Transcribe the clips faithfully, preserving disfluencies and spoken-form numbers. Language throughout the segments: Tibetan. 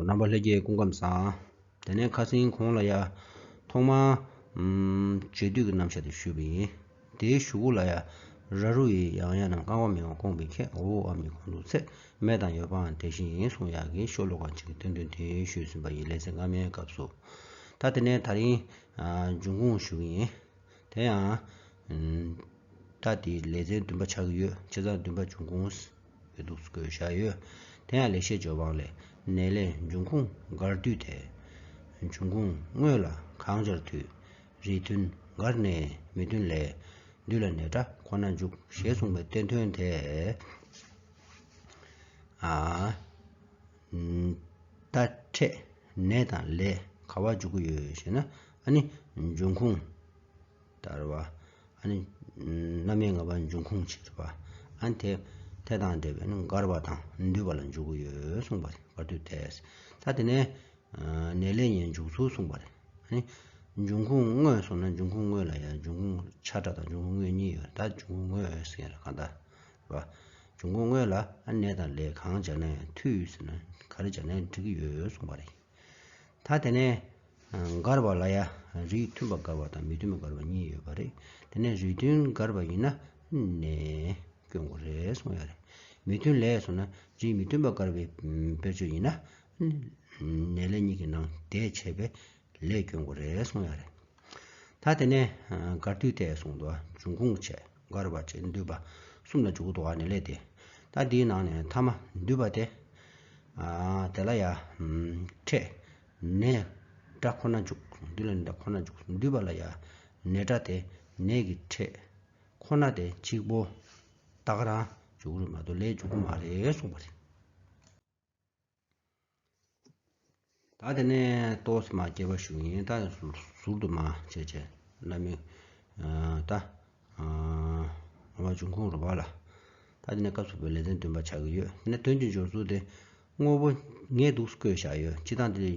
རྣམ་པ་ལྷན་རྒྱས་སྐུ་ཁམས་བཟང་། དེ་ནས་ཁ་སང་གོང་ལ་ཡ། ཐོག་མར། ཨམ། རྗེས་ཟློས་ཀྱི་རྣམ་གཞག་དེ་ཞུས་པ་ཡིན། དེའི་གཞུག་གུ་ལ་ཡ། ར་རུ་ཡི་ཡང་ཡང་རྣམས། རྐང་པ་མི་དབང་སྐོང་བའི་ཁྱད། འོག་འོག་ཨ་མྱེས་གོང་དུ་ཚེ། མེ་དང་ཡོ་བའང་དེ་བཞིན་ཡིན། གསུངས་ཡག་གི་ཤོ་ལོ་ཀ་གཅིག་གི་སྟོན་དོན་དེ་ཞུས་ཟིན་པ་ཡིན། ལེ་ཚན་སྔ་མའི་སྐབས་སུ། ད་དེ་ནས་ད་རིང་། ཨ། འབྱུང་ཁུངས་ཞུ་གི་ཡིན། དེ་ཡང་། ཨམ། ད་དེ་ལེ་ཚན་བདུན་པ་ཆགས་ཀྱི་ཡོད། བྱས་ཙང་བདུན་པ་འབྱུང་ཁུངས་ཡོད་འདུག་བཀོད་བཞག་ཡོད། དེ་ཡང་ལེགས་བཤད་ལྗོན་དབང་ལས། ནས་ལས་འབྱུང་ཁུངས་འགར་འདུས་ཏེ། འབྱུང་ཁུངས་དངོས་ལ་གང་སྦྱར་འདུས། རིགས་མཐུན་འགར་ནས་མི་མཐུན་ལས། འདུས་ལ་ནས་སྒྲ་ཁོ་ན་འཇུག་ཞེས་གསུངས་པའི་བསྟན་དོན་དེ། ཨ། ད་ཕྲད་ནས་དང་ལས་ག་པར་འཇུག་གི་ཡོད་ཞེ་ན། ཨ་ནི་འབྱུང་ཁུངས། ད་རེད་བ། ཨ་ནི། རྣམ་དབྱེ་ལྔ་པ་འབྱུང་ཁུངས་ཆེ་རེད་བ། ཨ་ནི་དེ། དེ་དང་འབྲེལ་བའི་ནི་འགར་བ་དང་འདུས་པ་ལ་འཇུག་གི་ཡོད་གསུངས་པ་རེད། འགར་འདུས་ཏེ། ད་དེ་ནས། ནས་ལས་ནས་འཇུག་ཚུལ་གསུངས་པ་རེད། ཨ་ནི། འབྱུང་ཁུངས་དངོས་གསུངས་ན་འབྱུང་ཁུངས་དངོས་ལ་ཡང་འབྱུང་ཁུངས་ཆ་སྒྲ་དང་འབྱུང་ཁུངས་དངོས་གཉིས་ཡོད། ད་འབྱུང་ཁུངས་དངོས་ཟེར་ཡ་ལ་གང་ལྟར། རེད་བ། འབྱུང་ཁུངས་དངོས་ལ་ཨ་ནས་དང་ལས་གང་སྦྱར་ན་ཡང་འདུས་ཟེར་ན་ག་རེ་སྦྱར་ན་ཡང་འགྲིག་གི་ཡོད་གསུངས་པ་རེད། ད་དེ་ནས། འགར་བ་ལ་ཡ། རིགས་མཐུན་པ་འགར་བ་དང་མི་མཐུན་པ་འགར་བ་གཉིས་ཡོད་པ་རེད། དེ་ནས་རིགས་མཐུན་འགར་བ་ཡིན་ན། ནས་སྐྱོན་དགོས་རེད་གསུངས་ཡ་རེད། མི་མཐུན་ལས་གསུངས་ན་རིགས་མི་མཐུན་པ་འགར་བའི་དཔེར་བརྗོད་ཡིན་ན། ནས་ལས་གཉིས་ཀྱི་ནང་དེ་བྱས་པས་ལས་སྐྱོན་དགོས་རེད་གསུངས་ཡ་རེད། ད་དེ་ནས། འགར་འདུས་ཏེ་གསུངས་འདུག་འབྱུང་ཁུངས་བྱས། འགར་བ་བྱས། འདུས་པ་གསུམ་ལ་འཇུག་གི་འདུག་ག་ནས་ལས་དེ། ད་འདིའི་ནང་ནས་མཐའ་མ་འདུས་པ་དེ། ཨ། དེ་ལ་ཡ། ཕྲད། ནས་སྒྲ་ཁོ་ན་འཇུག་འདུས་ལ་ནས་སྒྲ་ཁོ་ན་འཇུག་འདུས་པ་ལ་ཡ། ནས་སྒྲ་དེ་ནས་ཀྱི་ཕྲད་ཁོ་ན་དེ་གཅིག་པོ་ད་ག་རང་འཇུག་གི་རེད་མ་གཏོགས་ལས་འཇུག་གི་མ་རེད་གསུངས་པ་རེད། ད་དེ་ནས་ཏོག་ཙམ་མར་རྒྱས་པ་ཞུ་གི་ཡིན། ད་ཟུར་དུ་མར་བྱས་བྱས་རྣམ་དབྱེ། ད། ཨ། ལྔ་པ་འབྱུང་ཁུངས་རེད་བ་ལ། ད་དེ་ནས་སྐབས་སུ་བབས་ལེ་ཚན་བདུན་པ་ཆགས་ཀྱི་ཡོད། དེ་ནས་དོན་གྱི་སྦྱོར་ཚུལ་དེ། དངོས་པོ་ངས་འདུག་བཀོད་བཞག་ཡོད། སྤྱིར་བཏང་དེ་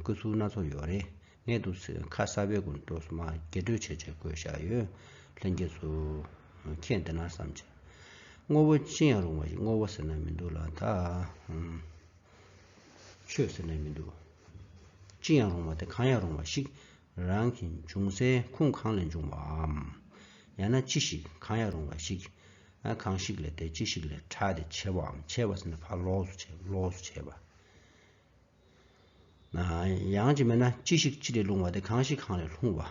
བཀོད་ཚུལ་སྣ་ཚོགས་ཡོད་རེད། ངས་འདུག་ཁ་གསར་པའི་སྒོ་ནས་ཏོག་ཙམ་མར་རྒྱས་སྤྲོས་བྱས་བྱས་བཀོད་བཞག་ཡོད། ལྷན་རྒྱས་ཚོ་མཁྱེན་བསྡད་ན་བསམ་བྱས། དངོས་པོ་ཅི་ཡང་རུང་བ་ཞིག་དངོས་པོ་ཟེར་ན་མི་འདུག་ལ་ད། ཆོས་ཟེར་ནས་མི་འདུག་ཅི་ཡང་རུང་བ་དེ་གང་ཡང་རུང་བ་ཞིག་རང་གི་འབྱུང་སའི་ཁུངས་གང་ལས་འབྱུང་བའམ། ཡང་ན་ཅི་ཞིག་གང་ཡང་རུང་བ་ཞིག་ཨ། གང་ཞིག་ལས་ཏེ་ཅི་ཞིག་ལས་ཕྲ་སྟེ་ཕྱེ་བའམ། ཕྱེ་བ་ཟེར་ན་ཕར་ལོགས་སུ་བྱེད། ལོགས་སུ་བྱེད་པ། ཡང་ཅིག་མིན་ན་ཅི་ཞིག་ཅི་ལས་ལྷུང་བ་དེ་གང་ཞིག་གང་ལས་ལྷུང་བ།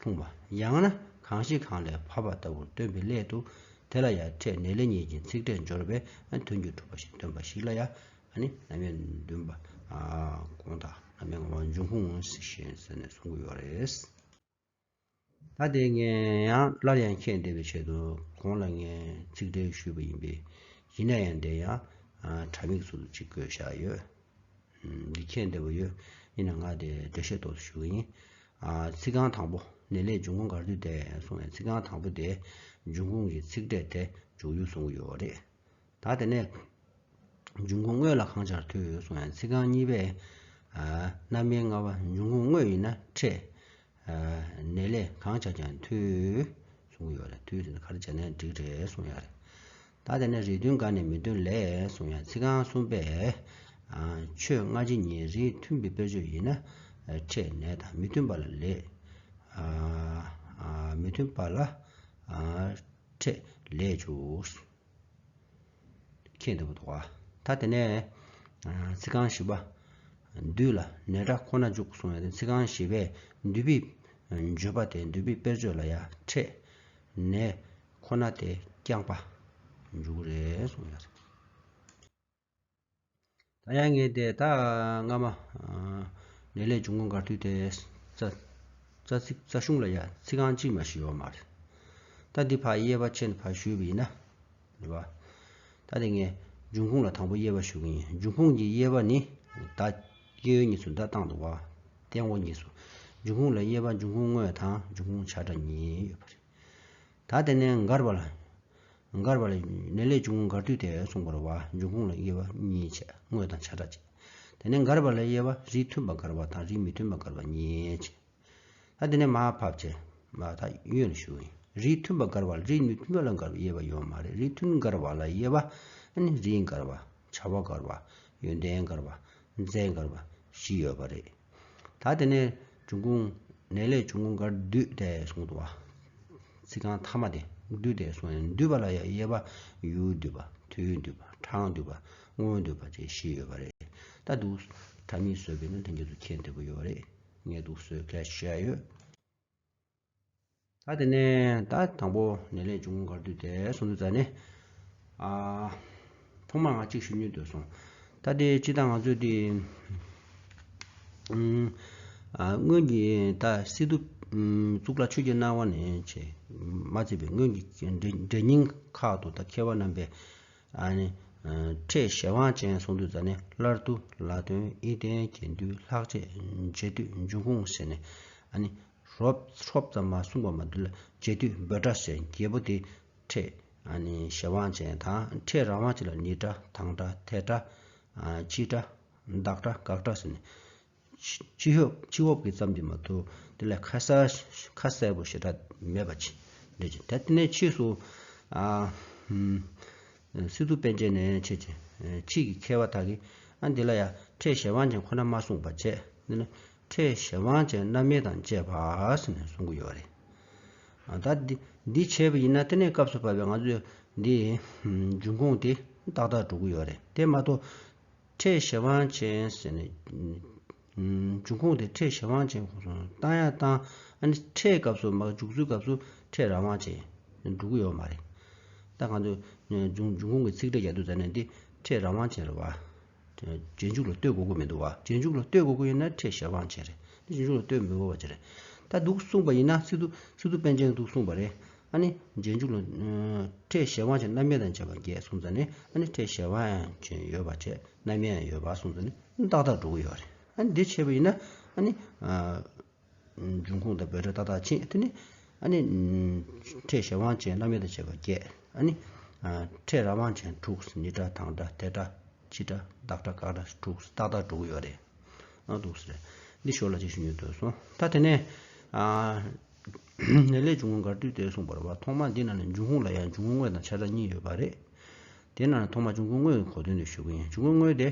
ལྷུང་བ། ཡང་ན་གང་ཞིག་གང་ལས་བབས་པ་ལྟ་བུར་སྟོན་པའི་སླད་དུ། དེ་ལ་ཡང་ཕྲད་ནས་ལས་གཉིས་ཀྱི་ཚིག་ཕྲད་སྦྱོར་བས་དོན་གྱིས་གྲུབ་པ་ཞིག་སྟོན་པ་ཞིག་ལ་ཡང་། ཨ་ནི་རྣམ་དབྱེ་བདུན་པ། ཨ། གོང་དང་རྣམ་དབྱེ་ལྔ་པ་འབྱུང་ཁུངས་ཟེར་ཞེས་ཟེར་ནས་གསུང་གི་ཡོད་རེད། ད་དེ་ངས་ཡང་སླར་ཡང་མཁྱེན་བསྡད་པའི་ཆེད་དུ་གོང་ལ་ངས་ཚིག་འགྲེལ་ཞུས་པ་ཡིན་པས། ཡིན་ན་ཡང་དེ་ཡང་། ཨ། དྲ་མིག་ཚུལ་དུ་ཅིག་བཀོད་བཞག་ཡོད། འདི་མཁྱེན་བསྡད་པ་ཡོད། ཡིན་ན་ང་དེ་འགྲེལ་བཤད་ཏོག་ཙམ་ཞུ་གི་ཡིན། ཨ། ཚིག་རྐང་དང་པོ་ནས་ལས་འབྱུང་ཁུངས་འགར་འདུས་ཏེ་གསུངས་ཡང་ཚིག་རྐང་དང་པོ་དེ་འབྱུང་ཁུངས་ཀྱི་ཚིག་ཕྲད་དེ་འཇུག་ཡུལ་གསུང་གི་ཡོད་རེད། ད་དེ་ནས་འབྱུང་ཁུངས་དངོས་ལ་གང་སྦྱར་འདུས་གསུངས་ཡང་ཚིག་རྐང་གཉིས་པས། ཨ། རྣམ་དབྱེ་ལྔ་པ་འབྱུང་ཁུངས་དངོས་ཡིན་ན་ཕྲད། ཨ། ནས་ལས་གང་སྦྱར་ཀྱང་འདུས་གསུང་གི་ཡོད་རེད། འདུས་ཟེར་ན་ག་རེ་སྦྱར་ནའི་འགྲིག་རེད་གསུང་ཡ་རེད། ད་དེ་ནས་རིགས་མཐུན་འགར་ནས་མི་མཐུན་ལས་གསུང་ཡང་ཚིག་རྐང་གསུམ་པས། ཨ། ཆོས་སྔ་ཕྱི་གཉིས་རིགས་མཐུན་པའི་དཔེར་བརྗོད་ཡིན་ན། ཨ། ཕྲད་ནས་དང་མི་མཐུན་པ་ལ་ལས། ཨ། ཨ། མི་མཐུན་པ་ལ། ཨ། ཕྲད་ལས་འཇུག་མཁྱེན་བསྡད་པ་འདུག་ག་ད་དེ་ནས། ཨ། ཚིག་རྐང་བཞི་པ། འདུས་ལ་ནས་སྒྲ་ཁོ་ན་འཇུག་གསུངས་ཡ་དེ་ཚིག་རྐང་བཞི་པས་འདུས་པའི་བརྗོད་པ་དེ་འདུས་པའི་དཔེར་བརྗོད་ལ་ཡང་ཕྲད་ནས་ཁོ་ན་དེ་རྐྱང་པ་འཇུག་གི་རེད་གསུངས་ཡ་རེད། ད་ཡང་ངས་དེ་ད་སྔ་མ། ཨ། ནས་ལས་འབྱུང་ཁུངས་འགར་འདུས་ཏེ། རྩ། རྩ་ཚིག་རྩ་གཞུང་ལ་ཡང་ཚིག་རྐང་གཅིག་མ་ཞིག་ཡོད་མ་རེད། ད་འདི་ཕར་དབྱེ་བ་ཕྱེ་ནས་ཕར་ཞུས་པ་ཡིན་ན། རེད་བ། ད་དེ་ངས་འབྱུང་ཁུངས་ལ་དང་པོ་དབྱེ་བ་ཞུ་གི་ཡིན། འབྱུང་ཁུངས་ཀྱི་དབྱེ་བ་ནི། ད་དབྱེ་བ་གཉིས་སུ་ད་བཏང་འདུག་བ། སྟེང་འོག་གཉིས་སུ། འབྱུང་ཁུངས་ལ་དབྱེ་བ་འབྱུང་ཁུངས་དངོས་དང་འབྱུང་ཁུངས་བྱ་སྒྲ་གཉིས་ཡོད་པ་རེད། ད་དེ་ནས་འགར་བ་ལ། འགར་བ་ལ་ནས་ལས་འབྱུང་ཁུངས་འགར་འདུས་ཏེ་གསུངས་པ་རེད་བ། འབྱུང་ཁུངས་ལ་དབྱེ་བ་གཉིས་བྱས། དངོས་དང་བྱ་སྒྲ་བྱས། དེ་ནས་འགར་བ་ལ་དབྱེ་བ་རིགས་མཐུན་པ་འགར་བ་དང་རིགས་མི་མཐུན་པ་འགར་བ་གཉིས་བྱས། ད་དེ་ནས་མར་ཕབ་བྱས། མར་ད་གཡོན་ལ་ཞུ་གི་ཡིན། རིགས་མཐུན་པ་འགར་བ་ལ་རིགས་མི་མཐུན་པ་ལ་འགར་བའི་དབྱེ་བ་ཡོད་མ་རེད། རིགས་མཐུན་འགར་བ་ལ་དབྱེ་བ། ཨ་ནི་རིགས་འགར་བ། བྱ་བ་འགར་བ། ཡོན་ཏན་འགར་བ། མཚན་དགར་བ་བཞི་ཡོད་པ་རེད། ད་དེ་ནས་འབྱུང་ཁུངས་ནས་ལས་འབྱུང་ཁུངས་འགར་བསྡུས་ཏེ་གསུངས་འདུག་བ། ཚིག་རྐང་ཐ་མ་དེ་བསྡུས་ཏེ་གསུངས་ནས་བསྡུས་པ་ལ་ཡང་དབྱེ་བ་ཡུལ་བསྡུས་པ། དུས་བསྡུས་པ། གྲངས་བསྡུས་པ། དངོས་བསྡུས་པ་བཅས་བཞི་ཡོད་པ་རེད། ད་འདུག་དྲ་མིག་བཟོས་པས་ན་ལྷན་རྒྱས་ཚོ་མཁྱེན་བདེ་པོ་ཡོད་རེད། ངས་འདུག་བཟོས་གལ་ཆེ་ཡོད། ད་དེ་ནས་ད་དང་པོ་ནས་ལས་འབྱུང་ཁུངས་འགར་བསྡུས་ཏེ་གསུངས་དུས་ཙ་ནས། ཨ། ཐོག་མར་ང་གཅིག་ཞུ་སྙིང་འདོད་སོང་། ད་དེ་སྤྱི་བཏང་ང་ཚོས་དེ། ཨ། སྔོན་གྱི་ད་སི་ཏུ། གཙུག་ལག་ཆོས་ཀྱི་སྣང་བ་ནས་བྱས་མ་བརྩིས་པའི་སྔོན་གྱི་འདྲེ་འདྲེ་རྙིང་ཁག་ཏུ་ད་མཁས་པ་རྣམ་པས། ཨ་ནི། ཕྲད་གཞན་དབང་ཅན་གསུང་དུས་ཙ་ནས་སླར་བསྡུ། ལ་དོན། དབྱེ་བསྟན། རྒྱན་སྡུད། ལྷག་བཅས། རྗེས་ཟློས། འབྱུང་ཁུངས་ཟེར་ནས། ཨ་ནི། རོབ་རོབ་ཙམ་མ་གསུངས་པ་མ་འདུག་ལ། རྗེས་ཟློས་འབོད་སྒྲ་ཟེར་རྒྱལ་པོ་དེ་ཕྲད། ཨ་ནི་གཞན་དབང་ཅན་དང་ཕྲད་རང་དབང་ཅན་ལ་ནི་སྒྲ། དང་སྒྲ། དེ་སྒྲ། ཨ། སྤྱི་སྒྲ། བདག་སྒྲ། དགག་སྒྲ་ཟེར་ནས། ཕྱི་ཕྱི་ཕྱི་འོབ་ཀྱི་ཙམ་གྱིས་མ་གཏོགས་དེ་ལས་ཁ་གསལ་ཁ་གསལ་པོ་ཞེ་དྲག་མེད་པ་ཅིག་རེད་ཅིང་། ད་དེ་ནས་ཕྱིས་སུ། ཨ། སི་ཏུ་པཎ་ཆེན་ནས་བྱས་ཅིང་ཕྱིས་ཀྱི་མཁས་པ་དག་གིས། ཨ། འདི་ལ་ཡང་ཕྲད་གཞན་དབང་ཅན་ཁོ་ན་མ་གསུངས་པ་བྱས། འདི་ལ་ཕྲད་གཞན་དབང་ཅན་རྣམ་དབྱེ་དང་བཅས་པ་ཟེར་ནས་གསུང་གི་ཡོད་རེད། ཨ། ད་འདི་འདི་བྱས་པ་ཡིན་ན་དེ་ནས་སྐབས་སུ་བབས་པའི་ང་ཚོས་འདི་འབྱུང་ཁུངས་དེ་ཏག་ཏག་འགྲོ་གི་ཡོད་རེད། དེ་མ་གཏོགས། ཕྲད་གཞན་དབང་ཅན་ཟེར་ནས། འབྱུང་ཁུངས་དེ་ཕྲད་གཞན་དབང་ཅན་ཁོ་ཚོ་བཏང་ཡ་བཏང་། ཨ་ནི་ཕྲད་སྐབས་སུ་མ་འཇུག་ཚུལ་སྐབས་སུ་ཕྲད་རང་དབང་ཅན་འགྲོ་གི་ཡོད་མ་རེད། ད་ང་ཚོས་འབྱུང་འབྱུང་ཁུངས་ཀྱི་ཚིག་ཕྲད་རྒྱག་དུས་ཙ་ནས་འདི་ཕྲད་རང་དབང་ཅན་རེད་བ། རྗེས་འཇུག་ལ་ལྟོས་དགོས་ཀྱི་མི་འདུག་བ། རྗེས་འཇུག་ལ་ལྟོས་དགོས་ཀྱི་ཡོད་ན་ཕྲད་གཞན་དབང་ཅན་རེད། འདི་རྗེས་འཇུག་ལ་ལྟོས་མི་དགོས་པ་ཅིག་རེད། ད་འདུག་གསུངས་པ་ཡིན་ན་སི་ཏུ་སི་ཏུ་པཎ་ཆེན་འདུག་གསུངས་པ་རེད། ཨ་ནི་རྗེས་འཇུག་ལ། ཨ། ཕྲད་གཞན་དབང་ཅན་རྣམ་དབྱེ་དང་བཅས་པ་བརྒྱད་གསུངས་ཙ་ནས། ཨ་ནི་ཕྲད་གཞན་དབང་ཅན་ཡོད་པ་བྱས། རྣམ་དབྱེ་ཡང་ཡོད་པ་གསུངས་ཙ་ནས་ཏག་ཏག་འགྲོ་གི་ཡོད་རེད། ཨ་ནི་འདི་བྱས་པ་ཡིན་ན། ཨ་ནི། ཨ། འབྱུང་ཁུངས་དང་འབོད་སྒྲ་ཏག་ཏག་ཕྱིན། དེ་ནི། ཨ་ནི། ཕྲད་གཞན་དབང་ཅན་རྣམ་དབྱེ་དང་བཅས་པ་བརྒྱད། ཨ་ནི། ཨ། ཕྲད་རང་དབང་ཅན་དྲུག་ནི་སྒྲ། དང་སྒྲ། དེ་སྒྲ། སྤྱི་སྒྲ། བདག་སྒྲ། དགག་སྒྲ་དྲུག་ཏག་ཏག་འགྲོ་གི་ཡོད་རེད། ཨ། འདུག་ཟེར། འདི་ཞོར་ལ་ཅིག་ཞུ་སྙིང་འདོད་སོང་། ད་དེ་ནས། ཨ། ནས་ལས་འབྱུང་ཁུངས་འགར་བསྡུས་ཏེ་གསུངས་པ་རེད་བ། ཐོག་མར་འདི་ནང་ནས་འབྱུང་ཁུངས་ལ་ཡང་འབྱུང་ཁུངས་དངོས་དང་ཆ་ཚང་གཉིས་ཡོད་པ་རེད། དེ་ནང་ནས་ཐོག་མར་འབྱུང་ཁུངས་དངོས་ཀྱི་གོ་དོན་དེ་ཞུ་གི་ཡིན། འབྱུང་ཁུངས་དངོས་དེ།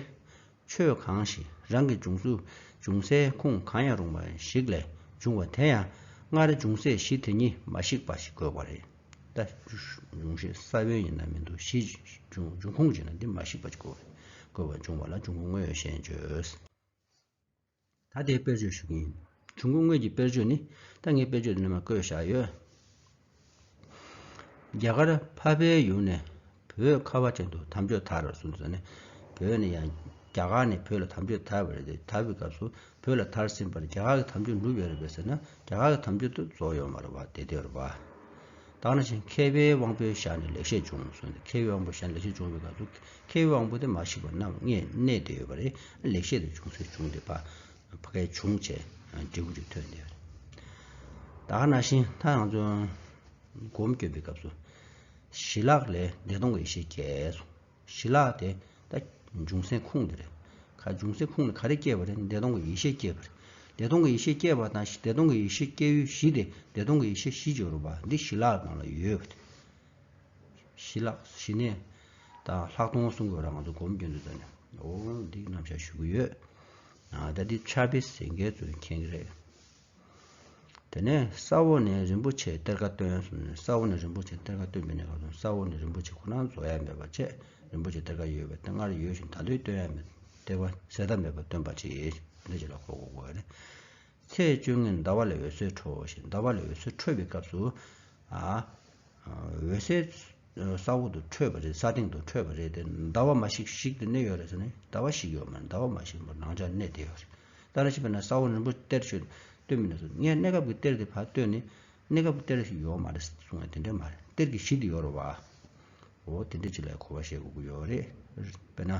ཆོས་གང་ཞིག་རང་གི་འབྱུང་ཚུལ་འབྱུང་སའི་ཁུངས་གང་ཡང་རུང་བ་ཞིག་ལས་བྱུང་བ་དེ་ཡང་སྔར་འབྱུང་སའི་གཞི་དེ་ཉིད་མ་ཞིག་པ་ཞིག་དགོས་པ་རེད། ད་འབྱུང་གཞི་ས་བོན་ཡིན་ན་མི་འདུག་གཞི་འབྱུང་འབྱུང་ཁུངས་ཡིན་ན་འདི་མ་ཞིག་པ་ཞིག་དགོས་པ་རེད། དགོས་པ་བྱུང་བ་ལ་འབྱུང་ཁུངས་དངོས་ཞེས་བརྗོད། ད་དེའི་དཔེར་བརྗོད་ཞུ་གི་ཡིན། འབྱུང་ཁུངས་དངོས་ཀྱི་དཔེར་བརྗོད་ནི། ད་ངས་དཔེར་བརྗོད་འདི་ནས་མར་བཀོད་བཞག་ཡོད། རྒྱ་གར་འཕགས་པའི་ཡུལ་ནས་བོད་ཁ་བ་ཅན་དུ་དམ་ཆོས་དར་གསུངས་ཟེར་ནས། བོད་ནས་ཡང་རྒྱ་གར་ནས་བོད་ལ་དམ་ཆོས་དར་བ་རེད་དེ། དར་བའི་སྐབས་སུ་བོད་ལ་དར་ཟིན་པར་རྒྱ་གར་གྱི་དམ་ཆོས་ནུབ་ཡོད་རེད་པས་ཟེར་ན། རྒྱ་གར་གྱི་དམ་ཆོས་དེ་རྫོགས་ཡོད་མ་རེད་བ། དེ་དེ་རེད་བ། ད་ག་ནང་བཞིན་མཁས་པའི་དབང་པོའི་ཞལ་ནས་ལེགས་བཤད་བྱུང་གསུངས་ཏེ། མཁས་པའི་དབང་པོའི་ཞལ་ནས་ལེགས་བཤད་བྱུང་བའི་སྐབས་སུ་མཁས་པའི་དབང་པོ་དེ་མ་ཞིག་པ་རྣམས་གནས་གནས་བསྡད་ཡོད་པ་རེད། ལེགས་བཤད་དེ་བྱུང་སའི་བྱུང་དེ་ཕ་ཕ་གའི་བྱུང་བྱས་འབྲས་བུ་ཅིག་ཐོན་བསྡད་ཡོད་རེད། ད་ག་ནང་བཞིན་ད་ང་ཚོ་སྒོམ་སྐྱོན་པའི་སྐབས་སུ་ཞི་ལྷག་ལས་བདེ་སྟོང་གི་ཡེ་ཤེས་སྐྱེས་སོ། ཞི་ལྷག་དེ་ད་འབྱུང་སའི་ཁུངས་དེ་རེད། ཁ་འབྱུང་སའི་ཁུངས་ནི་ག་རེ་སྐྱེས་པ་རེད། བདེ་སྟོང་གི་ཡེ་ཤེས་སྐྱེས་པ་རེད། བདེ་སྟོང་གི་ཡེ་ཤེས་སྐྱེས་པ་དང་། བདེ་སྟོང་གི་ཡེ་ཤེས་སྐྱེ་ཡུལ་གཞི་དེ་བདེ་སྟོང་གི་ཡེ་ཤེས་གཞི་སྦྱོར་བ་འདི་ཞི་ལྷག་ནང་ལ་ཡོད་པ་དེ། ཞི་ལྷག་ཞི་གནས་དང་ལྷག་མཐོང་གསུང་དགོས་ར། ང་ཚོ་སྒོམ་སྐྱོན་དུས་ཙམ་ནས་འོ་འདི་རྣམ་གཞག་ཞུ་གི་ཡོད། ཨ། ད་འདི་ཕྱག་དཔེ་གཟིགས་མཁན་ཚོས་མཁྱེན་གྱི་རེད། དེ་ནས་ས་འོག་ནས་རིན་པོ་ཆེའི་གཏེར་ཁ་བཏོན་གསུངས་ནས། ས་འོག་ནས་རིན་པོ་ཆེའི་གཏེར་ཁ་བཏོན་པའི་གནས་སྐབས་སུ་ས་འོག་ནས་རིན་པོ་ཆེ་ཁོ་རང་རྫོགས་ཡ་མེད་པ་བྱས། རིན་པོ་ཆེའི་གཏེར་ཁ་ཡོད་པ་དེ་སྔར་ཡོད་ཅིང་ད་ལྟའི་བཏོན་ཡ་མེད། གཏེར་ཁ་ཟད་མཐའ་མེད་པར་བཏོན་པ་ཅིག་འདི་ཅིག་ལ་གོ་དགོས་དགོས་རེད། ཚེས་བཅོ་ལྔའི་ཟླ་བ་ལས་འོད་ཟེར་འཕྲོ་ཞེས། ཟླ་བ་ལས་འོད་ཟེར་འཕྲོས་པའི་སྐབས་སུ། ཨ། འོད་ཟེར་ས་འོག་ཏུ་འཕྲོས་པ་རེད། ས་སྟེང་དུ་འཕྲོས་པ་རེད་དེ། ཟླ་བ་མ་ཞིག་ཞིག་ཏུ་གནས་ཡོད་རེད་ཟེར་ནས། ཟླ་བ་ཞིག་ཡོད་མ་རེད། ཟླ་བ་མ་ཞིག་པར་ནང་ཆར་གནས་བསྡད་ཡོད་རེད། ད་ནང་བཞིན་དཔེར་ན་ས་འོག་རིན་པོ་གཏེར་ཆོས་སྟོན་པའི་ནང་དུ་ངས་གནས་སྐབས་ཀྱི་གཏེར་དེ་ཕར་བཏོན་ནས། གནས་སྐབས་ཀྱི་གཏེར་ཞིག་ཡོད་མ་རེད་གསུངས་ཡ་དེ་འདྲ་མ་རེད། གཏེར་གྱི་གཞི་དེ་ཡོད་རེད་བ། འོ་དེ་འདྲ་ཅིག་ལ་གོ་བ་བཞེས་དགོས་ཀྱི་ཡོད་རེད། དཔེར་ན།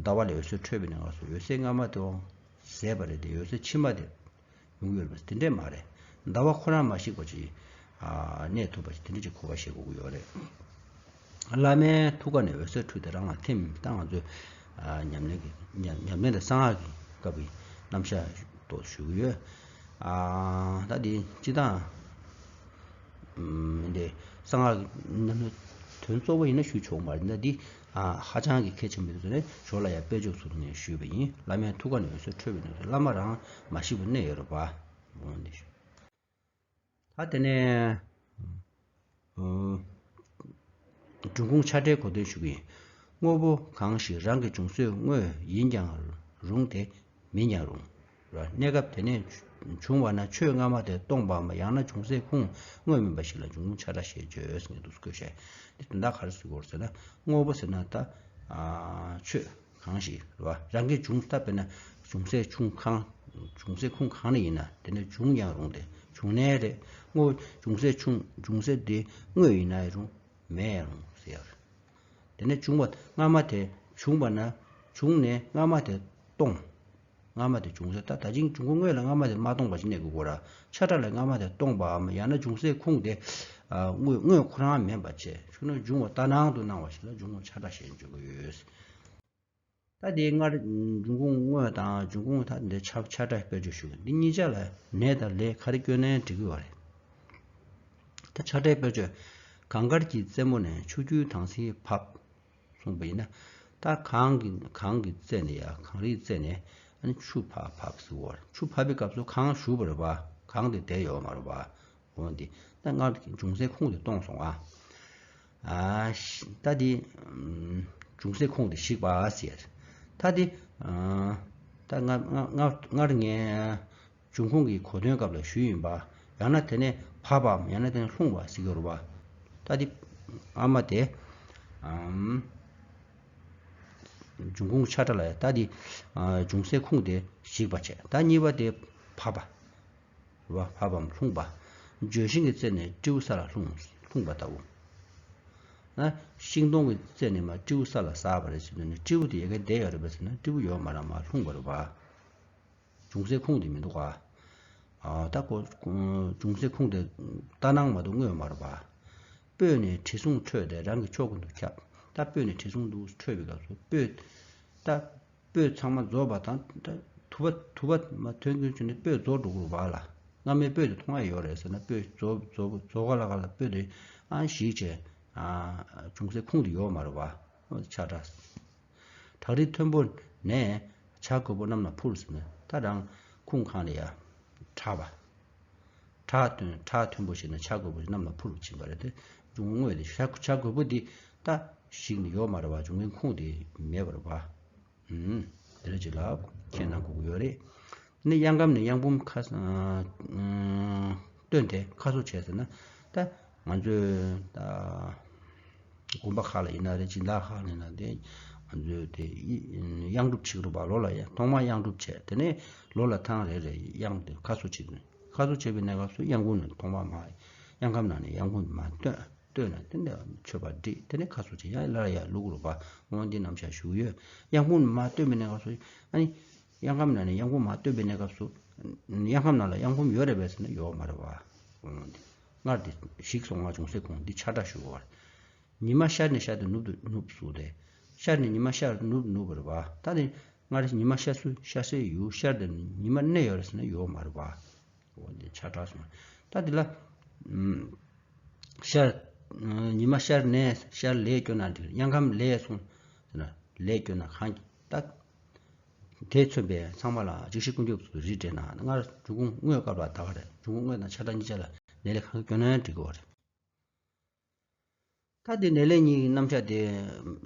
ཟླ་བ་ལས་འོད་ཟེར་འཕྲོས་པའི་གནས་སྐབས་སུ་འོད་ཟེར་སྔ་མ་དེའང་ཟད་པ་རེད་དེ། འོད་ཟེར་ཕྱི་མ་དེ་ཡོང་གི་ཡོད་རེད་པ། དེ་འདྲས་མ་རེད། ཟླ་བ་ཁོ་རང་མ་ཞིག་པ་ཅིག་ཨ། གནས་ཐུབ་པ་ཅིག་དེ་འདྲ་ཅིག་གོ་བ་བཞེས་དགོས་ཀྱི་ཡོད་རེད། བླ་མའི་ཐུགས་ཀ་ནས་འོད་ཟེར་འཕྲོས་ཏེ་རང་ལ་ཐིམ། ད་ང་ཚོས། ཨ། ཉམས་ལེན་གྱི་ཉམས་ཉམས་ལེན་དང་གསང་སྔགས་ཀྱི་སྐབས་ཀྱི་རྣམ་གཞག་ཏོག་ཞུ་གི་ཡོད། ཨ། ད་འདི་སྤྱི་བཏང་། ཨམ། འདི་གསང་སྔགས་ཀྱི་ཉམས་ལེན་དོན་གཙོ་བོ་ཡིན་ན་ཞུ་ཆོག་མ་རེད། ད་འདི་ ཨ་ཧ་ཅང་གི་གལ་ཆེན་པོ་ཡིན་དུས་ནས་ཞོར་ལ་ཡང་དཔེ་བརྗོད་ཚུལ་ནས་ཞུས་པ་ཡིན། བླ་མའི་ཐུགས་ཀ་ནས་འོད་ཟེར་འཕྲོས་པའི་ནང་དུ་བླ་མ་རང་མ་ཤི་བར་གནས་ཡོད་རེད་པ། འོ་འདི་ཞུ། ད་དེ་ནས་འབྲུབ་ཁུང་ཆགས་བྲལ་གོ་དོན་ཞུ་གི་ཡིན། དངོས་པོ་གང་ཞིག་རང་གི་འབྱུང་སྲོལ་དངོས་ཡིན་ཀྱང་རུང་སྟེ། མིན་ཀྱང་རུང་། གནས་སྐབས་དེ་ནས་བྱུང་བ་ན་ཆོས་སྔ་མ་དེ་སྟོང་པའམ་ཡང་ན་འབྱུང་སའི་ཁུངས་དངོས་མིན་པ་ཞིག་ལ་འབྲུབ་ཁུང་ཆགས་བྲལ་ཞེས་བརྗོད་ཟེར་ནས་འདུག་སེ་བཀོད་བཞག་འདི་དོན་དག་ག་རེ་ཟེར་དགོས་ཟེར་ན། དངོས་པོ་ཟེར་ན་ད་ཆོས་གང་ཞིག་རེད་བ། རང་གི་འབྱུང་ལྟ་བས་ན་འབྱུང་སའི་ཁུངས་གང་། འབྱུང་སའི་ཁུངས་གང་ནས་ཡིན་ན་དེ་ནས་བྱུང་ཡང་རུང་སྟེ་བྱུང་གནས་རེད། དངོས་འབྱུང་སའི་ཁུངས་འབྱུང་ས་དེ་དངོས་ཡིན་ན་ཡང་རུང་། མེད་ཡང་རུང་ཟེར་ཡ་རེད། དེ་ནས་བྱུང་བ་སྔ་མ་དེ་བྱུང་བ་ན་བྱུང་ནས་སྔ་མ་དེ་སྟོང་། སྔ་མ་དེ་འབྱུང་ས་ད་ད་ཅིང་འབྱུང་ཁུངས་དངོས་ལ་སྔ་མ་དེ་མ་སྟོང་པ་ཞིག་གནས་དགོས་གོ་ར། ཆགས་བྲལ་ལ་སྔ་མ་དེ་སྟོང་པའམ་ཡང་ན་འབྱུང་སའི་ཁུངས་དེ་དངོས་དངོས་ཁོ་རང་མིན་པ་བྱས་བྱུང་ན་འབྱུང་བ་ལྟར་སྣང་དུ་སྣང་བ་ཞིག་ལ་འབྱུང་ཁུངས་ཆགས་བྲལ་ཞེས་བརྗོད་ཀྱི་ཡོད། ད་དེ་སྔར་འབྱུང་ཁུངས་དངོས་དང་འབྱུང་ཁུངས་ད་འདི་ཆགས་ཆགས་བྲལ་དཔེ་བརྗོད་ཞུ་གི་འདི་གཉིས་ཆ་ལ་ནས་དང་ལས་ག་རེ་སྐྱོན་ནའི་འགྲིག་གི་བ་རེད། ད་ཆགས་བྲལ་དཔེ་བརྗོད། གངས་དཀར་གྱི་རྩེ་མོ་ནས་ཆུ་རྒྱུན་དྭངས་སིང་བབས། གསུངས་པ་ཡིན་ན། ད་གངས་ཀྱི་གངས་ཀྱི་རྩེ་ནས་ཡ་གངས་རིའི་རྩེ་ནས་ཨ་ནི་ཆུ་ཕར་བབས་ཟེར་བ་རེད། ཆུ་བབས་པའི་སྐབས་སུ་གངས་ཞུགས་པ་རེད་བ། གངས་དེ་བསྡད་ཡོད་མ་རེད་བ། འོ་འདི་ད་སྔར་འབྱུང་སའི་ཁུངས་དེ་སྟོང་སོང་ཨ། ཨ་ཤ་ད་འདི་འབྱུང་སའི་ཁུངས་དེ་ཞིག་པ་ཟེར། ད་འདི་ད་སྔར་སྔར་སྔར་ངས་འབྱུང་ཁུངས་ཀྱི་གོ་དོན་སྐབས་ལ་ཞུས་ཡིན་པ། ཡང་ན་དེ་ནས་བབས་པའམ་ཡང་ན་དེ་ནས་ལྷུང་བ་ཟེར་གྱི་རེད་བ། ད་འདི་ཨ་མ་དེ་ཨམ་འབྱུང་ཁུངས་ཆགས་བྲལ་ལ་ཡ་ད་འདི་འབྱུང་སའི་ཁུངས་དེ་ཞིག་པ་བྱས། ད་གཉིས་པ་དེ་བབས་པ། རེད་བ། བབས་པའམ་ལྷུང་བ། ལྗོན་ཤིང་གི་རྩེ་ནས་སྤྲེའུ་ས་ལ་ལྷུང་ལྷུང་བ་ལྟ་བུ། ན་ཤིང་སྡོང་གི་རྩེ་ནས་མར་སྤྲེའུ་ས་ལ་ཟགས་པ་རེད་ཟེར་དུས་ནི་སྤྲེའུ་དེ་ཡ་གིར་བསྡད་ཡོད་རེད་པས་ཟེར་ན་སྤྲེའུ་ཡོད་མ་རེད་མར་ལྷུང་བ་རེད་བ། འབྱུང་སའི་ཁུངས་དེ་མི་འདུག་ག་ཨ་ད་ཁོ་འབྱུང་སའི་ཁུངས་དེ་ལྟར་སྣང་མ་གཏོགས་དངོས་མ་རེད་བ། སྤོས་ནས་དྲི་བསུང་འཕྲོས་ཏེ་རང་གི་ཕྱོགས་ཀུན་ཏུ་ཁྱབ། ད་སྤོས་ནས་དྲི་བསུང་འདུག་འཕྲོས་པའི་སྐབས་སུ་སྤོས། ད་སྤོས་ཚང་མ་རྫོགས་པ་དང་ད་དུ་བ་དུ་བ་མ་ཐོན་ཀུན་བྱུང་ནས་སྤོས་རྫོགས་འགྲོ་གི་རེད་བ་ལ། སྔ་མའི་སྤོས་དེ་མཐོང་ཡ་ཡོད་རེད་ཟེར་ན་སྤོས་རྫོགས་རྫོགས་རྫོགས་ག་ལ་ག་ལ་སྤོས་དེ་ཨང་ཞིག་བྱས་ཨ་འབྱུང་སའི་ཁུངས་དེ་ཡོད་མ་རེད་བ། ཆགས་བྲལ། བྲག་རི་མཐོན་པོ་ནས་བྱ་རྒོད་པོ་གནམ་ལ་འཕུར་ཟེར་ན་ད་རང་ཁུངས་གང་ལ་ཡ་བྲག་པ། བྲག་མཐོན་བྲག་མཐོན་པོ་ཞིག་ནས་བྱ་རྒོད་པོ་ཞིག་གནམ་ལ་འཕུར་ཕྱིན་པ་རེད་དེ། འབྱུང་དངོས་དེ་བྱ་བྱ་རྒོད་པོ་འདི་ད་ཞིག་ནས་ཡོད་མ་རེད་བ། འབྱུང་མཁན་ཁུངས་དེ་མེད་པ་རེད་བ། ཨུམ། དེ་འདྲ་ཅིག་ལ་ཁས་ལེན་དགོས་ཀྱི་ཡོད་རེད། ནི་གཡང་སྐམ་ནས་གཡང་འབུམ་ཁ་ཨ་བཏོན་ཏེ་ཁ་གསོ་བྱས་ཟེར་ན་ད་ང་ཚོས་ད། དགོན་པ་ཁག་ལ་ཡིན་ན་རེད། སྦྱིན་བདག་ཁག་ལ་ཡིན་ན་དེ་ང་ཚོས་དེ་གཡང་སྒྲུབ་བྱེད་ཀྱི་རེད་པ། ལོ་ལ་ཡང་ཐོག་མར་གཡང་སྒྲུབ་བྱས་དེ་ནས་ལོ་ལ་ཐེངས་རེ་རེ་གཡང་དེ་ཁ་གསོ་བྱེད་དགོས། ཁ་གསོ་བྱེད་པའི་གནས་སྐབས་སུ་གཡང་འབུམ་ནས་ཐོག་མར་མར་གཡང་སྐམ་ནང་ནས་གཡང་འབུམ་མར་བཏོན་བཏོན་ནས་དེ་ནས་མཆོད་པ་སྒྲིག་དེ་ནས་ཁ་གསོ་བྱེད་ཡང་སླར་ཡང་བླུག་རུ་བ་འོང་འདི་རྣམ་གཞག་ཞུ་གི་ཡོད། གཡང་འབུམ་མར་བཏོན་པའི་གནས་སྐབས་སུ་ཨ་ནི་གཡང་སྐམ་ནང་ནས་གཡང་འབུམ་མར་བཏོན་པའི་གནས་སྐབས་སུ་གཡང་སྐམ་ནང་ལ་གཡང་འབུམ་ཡོད་རེད་པས་ཟེར་ན་ཡོད་མ་རེད་བ། འོང་འདི། སྔར་དེ་ཞིག་སོང་ང་འབྱུང་སའི་ཁུངས་འདི་ཆགས་བྲལ་ཞུ་བར། ཉི་མ་ཤར་ནས་ཤར་དུ་ནུབ་ཏུ་ནུབ་སུ་རེད། ཤར་ནས་ཉི་མ་ཤར་དུ་ནུབ་ནུབ་པ་རེད་བ། ད་དེ་སྔར་ཉི་མ་ཤར་སུ་ཤར་སའི་ཡུལ་ཤར་དུ་ཉི་མ་གནས་ཡོད་རེད་ཟེར་ན་ཡོད་མ་རེད་བ། འོ་འདི་ཆགས་བྲལ་སོང་། ད་འདི་ལ་ཤར་ཉི་མ་ཤར་ནས་ཤར་ལས་སྐྱོ་ན་འདི་གཡང་སྐམ་ལས་སོང་ཟེར་ན་ལས་སྐྱོ་ན་གང་གི་ད་དེ་མཚོན་པའི་ཚང་མ་ལ་འཇིགས་ཤིང་ཀུན་འཁྱུག་ཚུལ་རིགས་འགྲེ་ན་སྔར་འབྱུང་ཁུངས་དངོས་སྐབས་ལ་ད་ག་རེད། འབྱུང་ཁུངས་དངོས་དང་ཆགས་བྲལ་གཉིས་ཆ་ལ་ནས་ལས་གང་གི་སྐྱོན་ན་འགྲིག་གི་བ་རེད། ད་དེ་ནས་ལས་གཉིས་ཀྱི་རྣམ་གཞག་དེ་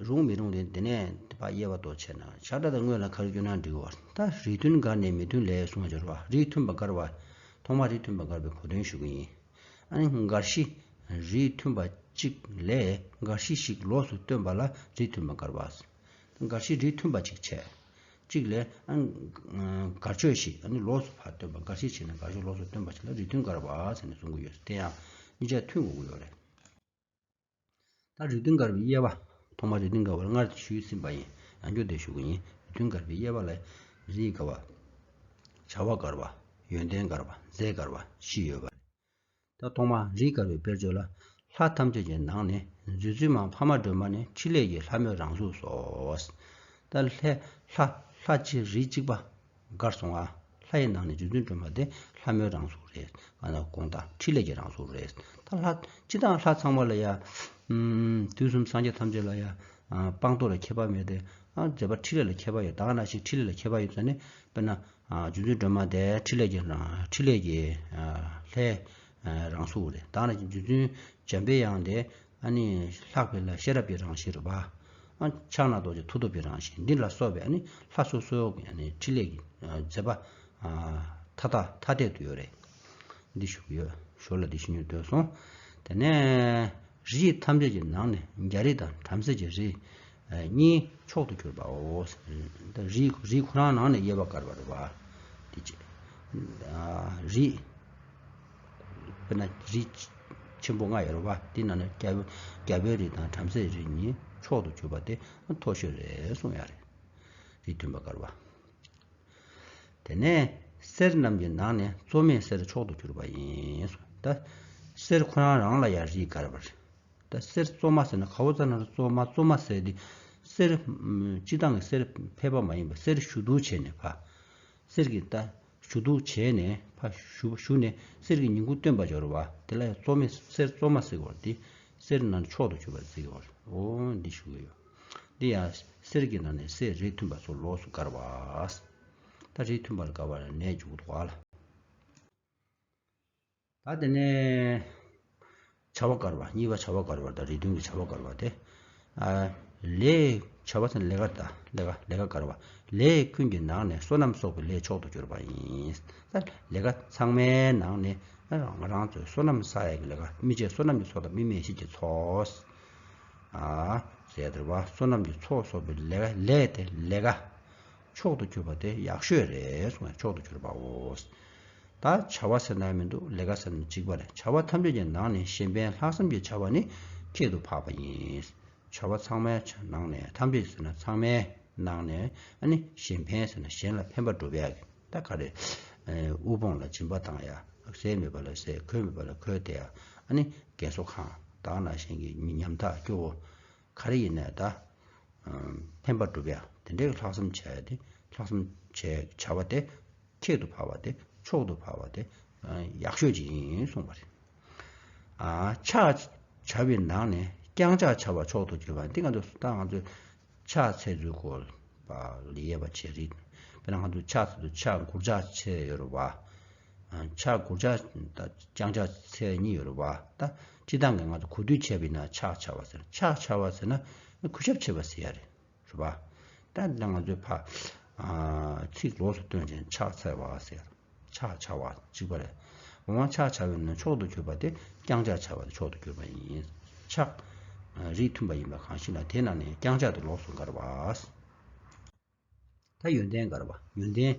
རུང་མི་རུང་དེ་དེ་ནས་དེ་ཕར་དབྱེ་བ་ལྟོ་ཆེ་ན་ཆགས་བྲལ་དང་དངོས་ལ་ག་རེ་སྐྱོན་ན་འགྲིག་གི་བ། ད་རིགས་མཐུན་དགར་ནས་མི་མཐུན་ལས་གསུངས་པ་སྦྱོར་བ་རིགས་མཐུན་པ་དགར་བ། ཐོག་མར་རིགས་མཐུན་པ་དགར་བའི་གོ་དོན་ཞུ་གི་ཡིན། ཨ་ནི་དགར་གཞི་རིགས་མཐུན་པ་གཅིག་ལས་དགར་གཞི་ཞིག་ལོགས་སུ་བཏོན་པ་ལ་རིགས་མཐུན་པ་དགར་བ། དགར་གཞི་རིགས་མཐུན་པ་གཅིག་བྱས། གཅིག་ལས་ཨ་ནི་དགར་ཆོས་ཤིག་ཨ་ནི་ལོགས་སུ་ཕར་བཏོན་པ། དགར་གཞི་བྱས་ནས་དགར་ཆོས་ལོགས་སུ་བཏོན་པ་ཞིག་ལ་རིགས་མཐུན་དགར་བ་ཟེར་ནས་གསུང་གི་ཡོད། དེ་ཡང་གཉིས་ཆ་མཐུན་དགོས་ཀྱི་ཡོད་རེད། ད་རིགས་མཐུན་དགར་བའི་དབྱེ་བ། ཐོག་མར་རིགས་མཐུན་དགར་བ་ལ་སྔར་ཞུས་ཟིན་པ་ཡིན། ཡང་བསྐྱར་དེ་ཞུ་གི་ཡིན། རིགས་མཐུན་དགར་བའི་དབྱེ་བ་ལ་རིགས་དགར་བ། བྱ་བ་དགར་བ། ཡོན་ཏན་དགར་བ། རྫས་དགར་བ་བཞི་ཡོད་པ་རེད། ད་ཐོག་མར་རིགས་དགར་བའི་དཔེར་བརྗོད་ལ། ལྷ་ཐམས་ཅད་ཀྱི་ནང་ནས་འཛུལ་འཛུལ་མ་ཕ་མ་སྒྲོལ་མ་ནི་ཕྲིན་ལས་ཀྱི་ལྷ་མོའི་རང་གཟུགས་སོ། ད་ལྷ་ལྷ་ལྷ་གཅིག་རིགས་གཅིག་པ། དགར་སོང་ང་། ལྷ་ཡི་ནང་ནས་རྗེ་བཙུན་སྒྲོལ་མ་དེ་ལྷ་མོའི་རང་གཟུགས་རེད། ང་ན་དགོངས་དག་ཕྲིན་ལས་ཀྱི་རང་གཟུགས་རེད། ད་ལྷ་སྤྱི་དང་ལྷ་ཚང་མ་ལ་ཡ། ཨུམ། དུས་གསུམ་སངས་རྒྱས་ཐམས་ཅད་ལ་ཡ། སྤངས་རྟོགས་ལ་ཁྱད་པར་མེད་དེ། མཛད་པ་འཕྲིན་ལས་ལ་ཁྱད་པར་ཡོད། ད་ག་ནང་བཞིན་འཕྲིན་ལས་ལ་ཁྱད་པར་ཡོད་ཟེར་ནས། དཔེར་ན། རྗེ་བཙུན་སྒྲོལ་མ་དེ་འཕྲིན་ལས་ཀྱི་རང་འཕྲིན་ལས་ཀྱི་ལྷའི་རང་གཟུགས་རེད། ད་ག་ནང་བཞིན་རྗེ་བཙུན་འཇམ་པའི་དབྱངས་དེ་ཨ་ནི་ལྷག་པའི་ལྷ་ཤེས་རབ་ཀྱི་རང་བཞིན་རེད་པ། ཕྱག་ན་རྡོ་རྗེ་མཐུ་སྟོབས་ཀྱི་རང་བཞིན་འདི་ལ་སོགས་པའི་ཨ་ནི་ལྷ་སོ་སོའི་ཨ་ནི་འཕྲིན་ལས་ཀྱི་མཛད་པ་མཐའ་དག་ཐ་དད་དུ་ཡོད་རེད། འདི་ཞུ་གི་ཡོད། ཞོར་ལ་འདི་ཞུ་སྙིང་འདོད་སོང་། དེ་ནས་རིགས་ཐམས་ཅད་ཀྱི་ནང་ནས་རྒྱ་རིགས་དང་བྲམ་ཟེ་གྱི་རིགས་གཉིས་མཆོག་ཏུ་གྱུར་པའོ། ད་རིགས་རིགས་ཁོ་རང་ནང་ནས་དབྱེ་བ་བཀར་བ་རེད་པ། དེ་ཅི། རིགས། དཔེར་ན་རིགས་ཆེན་པོ་ལྔ་ཡོད་རེད་པ། དེ་ནང་ནས་རྒྱ་རྒྱ་བོད་རིགས་དང་བྲམ་ཟེའི་རིགས་གཉིས་མཆོག་ཏུ་གྱུར་པ་དེ་མཐོ་ཤོས་རེད་གསུངས་ཡ་རེད། རིགས་མཐུན་པ་བཀར་བ། དེ་ནས་གསེར་རྣམས་ཀྱི་ནང་ནས་བཙོ་མའི་གསེར་མཆོག་ཏུ་གྱུར་པ་ཡིན། ད་གསེར་ཁོ་རང་རང་ལ་ཡང་རིགས་བཀར་བ་རེད། ད་གསེར་བཙོ་མ་ཟེར་ན་ག་བོ་ཙམ་ན་བཙོ་མ་བཙོ་མ་ཟེར་དེ་གསེར། སྤྱིར་བཏང་གི་གསེར་ཕལ་པ་མ་ཡིན་པ་གསེར་བཞུ་བཏུབ་བྱས་ནས་ཕ། གསེར་གྱི་ད་བཞུ་བཏུབ་བྱས་ནས་ཕ་བཞུ་བཞུ་ནས་གསེར་གྱི་ཉིང་ཁུ་བཏོན་པ་སྦྱོར་བ་དེ་ལ་ཡང་བཙོ་མའི་གསེར་བཙོ་མ་ཟེར་གྱི་ཡོད་རེད། དེ་གསེར་ནང་མཆོག་ཏུ་གྱུར་པ་ཟེར་གྱི་ཡོད་རེད། འོ་འདི་ཞུ་གི་ཡོད། འདི་ཡང་གསེར་གྱི་ནང་ནས་གསེར་རིགས་མཐུན་པ་ཚོ་ལོགས་སུ་བཀར་བ། ད་རིགས་མཐུན་པར་དགའ་བ་ལ་ནས་འཇུག་གི་འདུག་ག་ལ། ད་དེ་ནས་བྱ་བ་བཀར་བ། གཉིས་པ་བྱ་བ་བཀར་བ་དང་རིགས་མཐུན་གྱི་བྱ་བ་བཀར་བ་དེ། ལས་བྱ་བ་ཟེར་ན་ལས་ཀ་དང་ལས་ཀ་ལས་ཀ་བཀར་བ། ལས་ཀུན་གྱི་ནང་ནས་བསོད་ནམས་གསོག་པའི་ལས་མཆོག་ཏུ་གྱུར་པ་ཡིན། ད་ལས་ཀ་ཚང་མའི་ནང་ནས་ང་རང་ཚོས་བསོད་ནམས་བསགས་ཡག་གི་ལས་ཀ། སྨིན་བྱེད་བསོད་ནམས་ཀྱི་ཚོགས་དང་སྨིན་མེད་བྱེད་ཀྱི་ཚོགས། ཨ། ཟེར་བ་བསོད་ནམས་ཀྱི་ཚོགས་གསོག་པའི་ལས་ཀ་ལས་དེ་ལས་ཀ། མཆོག་ཏུ་གྱུར་པ་དེ་ཡག་ཤོས་རེད་གསུངས་ནས་མཆོག་ཏུ་གྱུར་པའོ། ད་བྱ་བ་ཟེར་ན་མི་འདུག་ལས་ཀ་ཟེར་ན་གཅིག་པ་རེད། བྱ་བ་ཐམས་ཅད་ཀྱི་ནང་ནས་གཞན་ཕན་ལྷག་བསམ་གྱི་བྱ་བ་ནི་ཁྱད་དུ་འཕགས་པ་ཡིན། བྱ་བ་ཚང་མའི་ནང་ནས་ཐམས་ཅད་ཟེར་ན་ཚང་མའི་ནང་ནས་ཨ་ནི་གཞན་ཕན་ཟེར་ན་གཞན་ལ་ཕན་པ་སྒྲུབ་ཡག་གི་ད་ག་རེ། དབུལ་ཕོངས་ལ་སྦྱིན་པ་བཏང་ཡག་ཟས་མེད་པ་ལ་ཟས། གོས་མེད་པ་ལ་གོས་སྟེར་ཡག་ཨ་ནི་རྒན་གསོ་ཁང་ད་ག་ནང་བཞིན་གྱི་ཉམ་ཐག་སྐྱོ་བོ། ག་རེ་ཡིན་ནའི་ད། ཕན་པ་སྒྲུབ་ཡ་དེ་འདྲའི་ལྷག་བསམ་བྱས་ཏེ་ལྷག་བསམ་བྱས་བྱ་བ་དེ་ཁྱད་དུ་འཕགས་པ་དེ་མཆོག་ཏུ་འཕགས་པ་དེ་ཡག་ཤོས་ཅིག་ཡིན་གསུངས་པ་རེད། ཕྱག་བྱ་བའི་ནང་ནས་རྐྱང་ཕྱག་བྱ་བ་མཆོག་ཏུ་གྱུར་པ་འདི་ང་ཚོ་ད་ང་ཚོས་ཕྱག་འཚལ་ཚུལ་སྐོར་ལ་དབྱེ་བ་ཕྱེ་རིགས། དཔེར་ན་ང་ཚོ་ཕྱག་འཚལ་དུས་ཕྱག་མགུར་ཕྱག་འཚལ་ཡོད་རེད་བ། ཕྱག་མགུར་ཕྱག་དང་རྐྱང་ཕྱག་འཚལ་གཉིས་ཡོད་རེད་བ། ད་སྤྱིར་བཏང་གི་ང་ཚོ་གོ་བསྡུར་བྱས་པ་ཡིན་ན་ཕྱག་བྱ་བ་ཟེར། ཕྱག་བྱ་བ་ཟེར་ན་གུས་ཞབས་བྱེད་པ་ཟེར་ཡ་རེད། རེད་བ། ད་ད་ང་ཚོས་ཕ། ཚིག་ལོགས་སུ་བཏོན་ཅིང་ཕྱག་འཚལ་བ་ཟེར། ཕྱག་བྱ་བ་གཅིག་པ་རེད། འོ་མ་ཕྱག་བྱ་བའི་ནང་མཆོག་ཏུ་གྱུར་པ་དེ་རྐྱང་ཕྱག་བྱ་བ་དེ་མཆོག་ཏུ་གྱུར་པ་ཡིན། ཕྱག་རིགས་མཐུན་པ་ཡིན་པ་གང་ཞིག་ལ་དེ་རྣམས་ནི་རྐྱང་ཕྱག་ཏུ་ལོགས་སུ་དགར་བ། ད་ཡོན་ཏན་དགར་བ། ཡོན་ཏན།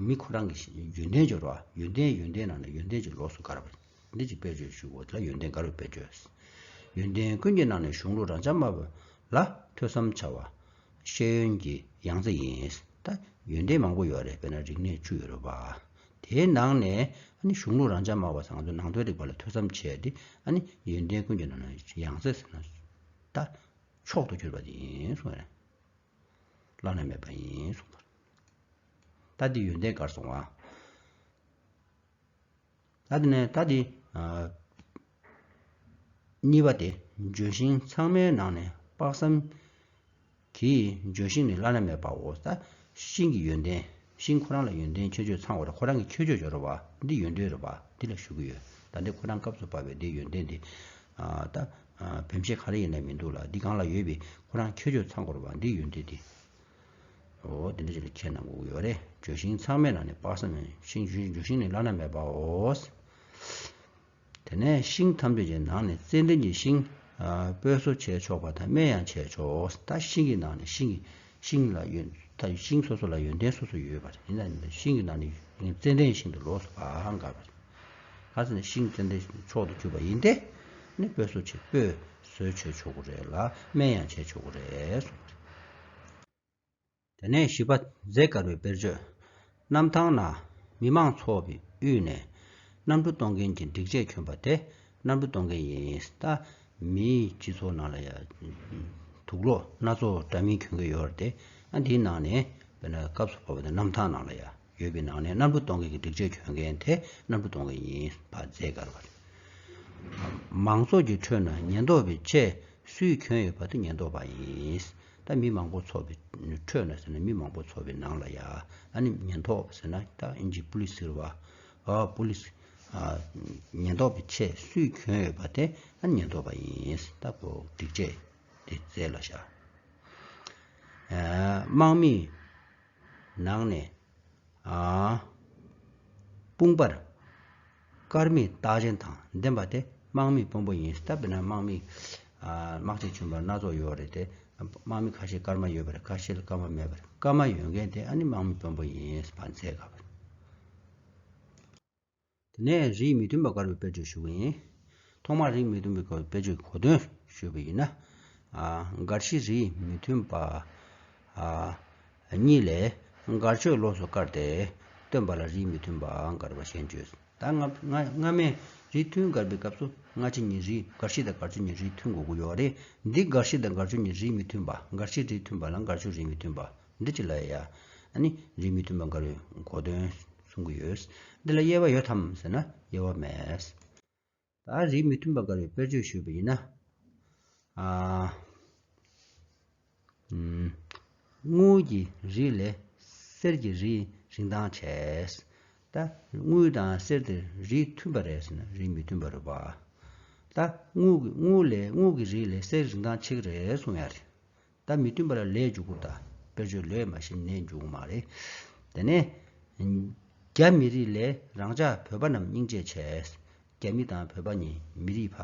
མི་ཁོ་རང་གི་ཡོན་ཏན་སྦྱོར་བ། ཡོན་ཏན་ཡོན་ཏན་ནང་ནས་ཡོན་ཏན་གྱི་ལོགས་སུ་དགར་བ། འདི་ཅིག་དཔེར་བརྗོད་ཞུ་དགོས། ད་ཡོན་ཏན་དགར་བའི་དཔེར་བརྗོད། ཡོན་ཏན་ཀུན་གྱི་ནང་ནས་གཞུང་ལུགས་རང་འཇགས་སྨྲ་བ་ལ་ཐོས་བསམ་བྱ་བ་ཤེས་ཡོན་གྱི་ཡང་རྩེ་ཡིན། ད་ཡོན་ཏན་མང་པོ་ཡོད་རེད། དཔེར་ན་རིག་གནས་བཅུ་ཡོད་རེད་བ། དེའི་ནང་ནས་ཨ་ནི་གཞུང་ལུགས་རང་འཇགས་སྨྲ་བ་ཟེར་ང་ཚོ་ནང་དོན་རིག་པ་ལ་ཐོས་བསམ་བྱས་ཏེ་ཨ་ནི་ཡོན་ཏན་ཀུན་གྱི་ནང་ནས་ཡང་རྩེ་ཟེར་ན་ད་མཆོག་ཏུ་གྱུར་པ་དེ་ཡིན་གསུངས་རེད། བླ་ན་མེད་པ་ཡིན་གསུངས་པ་རེད། ད་འདི་ཡོན་ཏན་དགར་སོང་བ། ད་དེ་ནས་ད་དེ། གཉིས་པ་དེ། ལྗོན་ཤིང་ཚང་མའི་ནང་ནས་དཔག་བསམ་གྱི་ལྗོན་ཤིང་ནི་བླ་ན་མེད་པའོ། ད་ཤིང་གི་ཡོན་ཏན། ཤིང་ཁོ་རང་ལ་ཡོན་ཏན་ཁྱད་ཆོས་ཚང་བ་རེད། ཁོ་རང་གི་ཁྱད་ཆོས་ཡོད་རེད་བ། འདི་ཡོན་ཏན་རེད་བ། འདི་ལ་ཞུ་གི་ཡོད། ད་འདི་ཁོ་རང་སྐབས་སུ་བབས་པའི་འདི་ཡོན་ཏན་འདི། ད་བེམ་ཤེས་ག་རེ་ཡིན་ན་མི་འདུག་ལ། འདི་སྒང་ལ་ཡོད་པའི་ཁོ་རང་ཁྱད་ཆོས་ཚང་དགོས་རེད་བ། འདི་ཡོན་ཏན་འདི། འོ་དེ་འདྲ་ཅིག་ལ་ཁྱེད་རྣམས་དགོས་ཀྱི་ཡོད་རེད། ལྗོན་ཤིང་ཚང་མའི་ནང་ནས་དཔག་བསམ་ཤིང་ལྗོན་ཤིང་ནི་བླ་ན་མེད་པའོ། དེ་ནས་ཤིང་ཐམས་ཅད་ཀྱི་ནང་ནས་ཙན་དན་གྱི་ཤིང་སྤོས་བཟོ་བྱས་ཆོག་པ་དང་སྨན་ཡང་བྱས་ཆོག་ད་ཤིང་གི་ནང་ནས་ཤིང་གི་ཤིང་ལ་ཡོན་ད་ཤིང་སོ་སོ་ལ་ཡོན་ཏན་སོ་སོ་ཡོད་པ་རེད། ཡིན་ན་ཤིང་གི་ནང་ནས་ཙན་དན་ཤིང་དུ་ལོགས་སུ་ཕར་འགག་པ་རེད། ག་ཟེར་ན་ཤིང་ཙན་དན་མཆོག་ཏུ་གྱུར་པ་ཡིན་ཏེ། ནི་སྤོས་བཟོ་བྱེད་སྤོས་བཟོ་བྱས་ཆོག་གི་རེད་ལ་སྨན་ཡང་བྱས་ཆོག་གི་རེད་གསུངས་པ་རེད། དེ་ནས་བཞི་པ་རྫས་དཀར་བའི་དཔེར་བརྗོད། གནམ་ཐང་ན་མི་མང་ཚོགས་པའི་དབུས་ནས་གནམ་གྲུ་གཏོང་མཁན་གྱི་སྒྲིག་ཆས་གྱོན་པ་དེ་གནམ་གྲུ་གཏོང་མཁན་ཡིན། ད་མིའི་སྤྱི་ཚོགས་ནང་ལ་ཡ་དུག་སློག་སྣ་ཚོགས་འདྲ་མིན་གྱོན་གྱི་ཡོད་རེད་དེ། ཨ་འདིའི་ནང་ནས་དཔེར་ན་སྐབས་སུ་བབས་པ་དེ་གནམ་ཐང་ནང་ལ་ཡ་ཡོད་པའི་ནང་ནས་གནམ་གྲུ་གཏོང་མཁན་གྱི་སྒྲིག་ཆས་གྱོན་མཁན་དེ་གནམ་གྲུ་གཏོང་མཁན་ཡིན་པ་རྫས་དཀར་བ་རེད། མང་ཚོགས་ཀྱི་ཁྲོད་ན་ཉེན་རྟོག་པའི་ཆས་ སུས་གྱོན་ཡོད་པ་དེ་ཉེན་རྟོག་པ་ཡིན། ད་མི་མང་པོ་ཚོགས་པའི་ཁྲོད་ན་ཟེར་ན་མི་མང་པོ་ཚོགས་པའི་ནང་ལ་ཡ། ཨ་ནི་ཉེན་རྟོག་ཟེར་ན་ད་ཨིན་ཇི་པུ་ལིས་ཟེར་བ། ཨ་པུ་ལིས། ཨ་ཉེན་རྟོག་པའི་ཆས་སུས་གྱོན་ཡོད་པ་དེ་ཨ་ནི་ཉེན་རྟོག་པ་ཡིན། ད་ཁོ་སྒྲིག་ཆས་དེ་རྩལ་ལ་བཞག་ཨ་དམག་མིའི་ནང་ནས། ཨ། དཔུང་པར་སྐར་མའི་རྟགས་ཅན་དང་ལྡན་པ་དེ་དམག་མིའི་དཔོན་པོ་ཡིན། ད་དཔེར་ན་དམག་མི། ཨ་དམག་ཆས་གྱོན་པ་སྣ་ཚོགས་ཡོད་རེད་དེ། དམག་མི་ཁ་ཤས་སྐར་མ་ཡོད་པ་རེད། ཁ་ཤས་ལ་སྐར་མ་མེད་པ་རེད། སྐར་མ་ཡོད་མཁན་དེ་ཨ་ནི་དམག་མིའི་དཔོན་པོ་ཡིན། བར་མཚལ་ག་བ། དེ་ནས་རིགས་མི་མཐུན་པ་བཀར་བའི་དཔེར་བརྗོད་ཞུ་གི་ཡིན། ཐོག་མར་རིགས་མི་མཐུན་པའི་བཀར་བའི་དཔེར་བརྗོད་གོ་དོན་ཞུས་པ་ཡིན་ན། ཨ་འགའ་ཞིག་རིགས་མི་མཐུན་པ་ཨ་གཉིས་ལས་འགལ་ཕྱོགས་ལོགས་སུ་བཀར་ཏེ་སྟོན་པ་ལ་རིགས་མི་མཐུན་པ་བཀར་བ་ཞེས་བརྗོད། ད་སྔ་སྔ་སྔ་མས་རིགས་མཐུན་བཀར་བའི་སྐབས་སུ་སྔ་ཕྱི་གཉིས་རིགས་འགའ་ཞིག་དང་འགལ་ཕྱོགས་གཉིས་རིགས་མཐུན་དགོས་ཀྱི་ཡོད་རེད། འདི་འགའ་ཞིག་དང་འགལ་ཕྱོགས་གཉིས་རིགས་མི་མཐུན་པ། འགའ་ཞིག་རིགས་མཐུན་པ་ལ་འགལ་ཕྱོགས་རིགས་མི་མཐུན་པ། འདི་ཅི་ལ་ཡ། ཨ་ནི་རིགས་མི་མཐུན་པ་འགལ་བའི་གོ་དོན་གསུང་གི་ཡོད། འདི་ལ་དབྱེ་བ་ཡོད་དམ་ཟེར་ན་དབྱེ་བ་མེད། ད་རིགས་མི་མཐུན་པ་འགལ་བའི་དཔེར་བརྗོད་ཞུས་པ་ཡིན་ན། ཨ། ཨུམ། དངུལ་གྱི་རིགས་ལས་གསེར་གྱི་རིགས་རིན་ཐང་ཆེ། ད་དངུལ་དང་གསེར་དེ་རིགས་མཐུན་པ་རེད་ཟེར་ན་རིགས་མི་མཐུན་པ་རེད་པ། ད་དངུལ་གྱི་དངུལ་ལས་དངུལ་གྱི་རིགས་ལས་གསེར་རིན་ཐང་ཆེ་གི་རེད་གསུང་ཡ་རེད། ད་མི་མཐུན་པ་ལ་ལས་འཇུག་དགོས། ད་དཔེར་བརྗོད་ལས་མ་ཤེས་ནས་འཇུག་གི་མ་རེད། དེ་ནས་རྒྱ་མི་རིགས་ལས་རང་ཅག་བོད་པ་རྣམས་སྙིང་རྗེ་ཆེ། རྒྱ་མི་དང་བོད་པ་གཉིས་མི་རིགས་ཕ་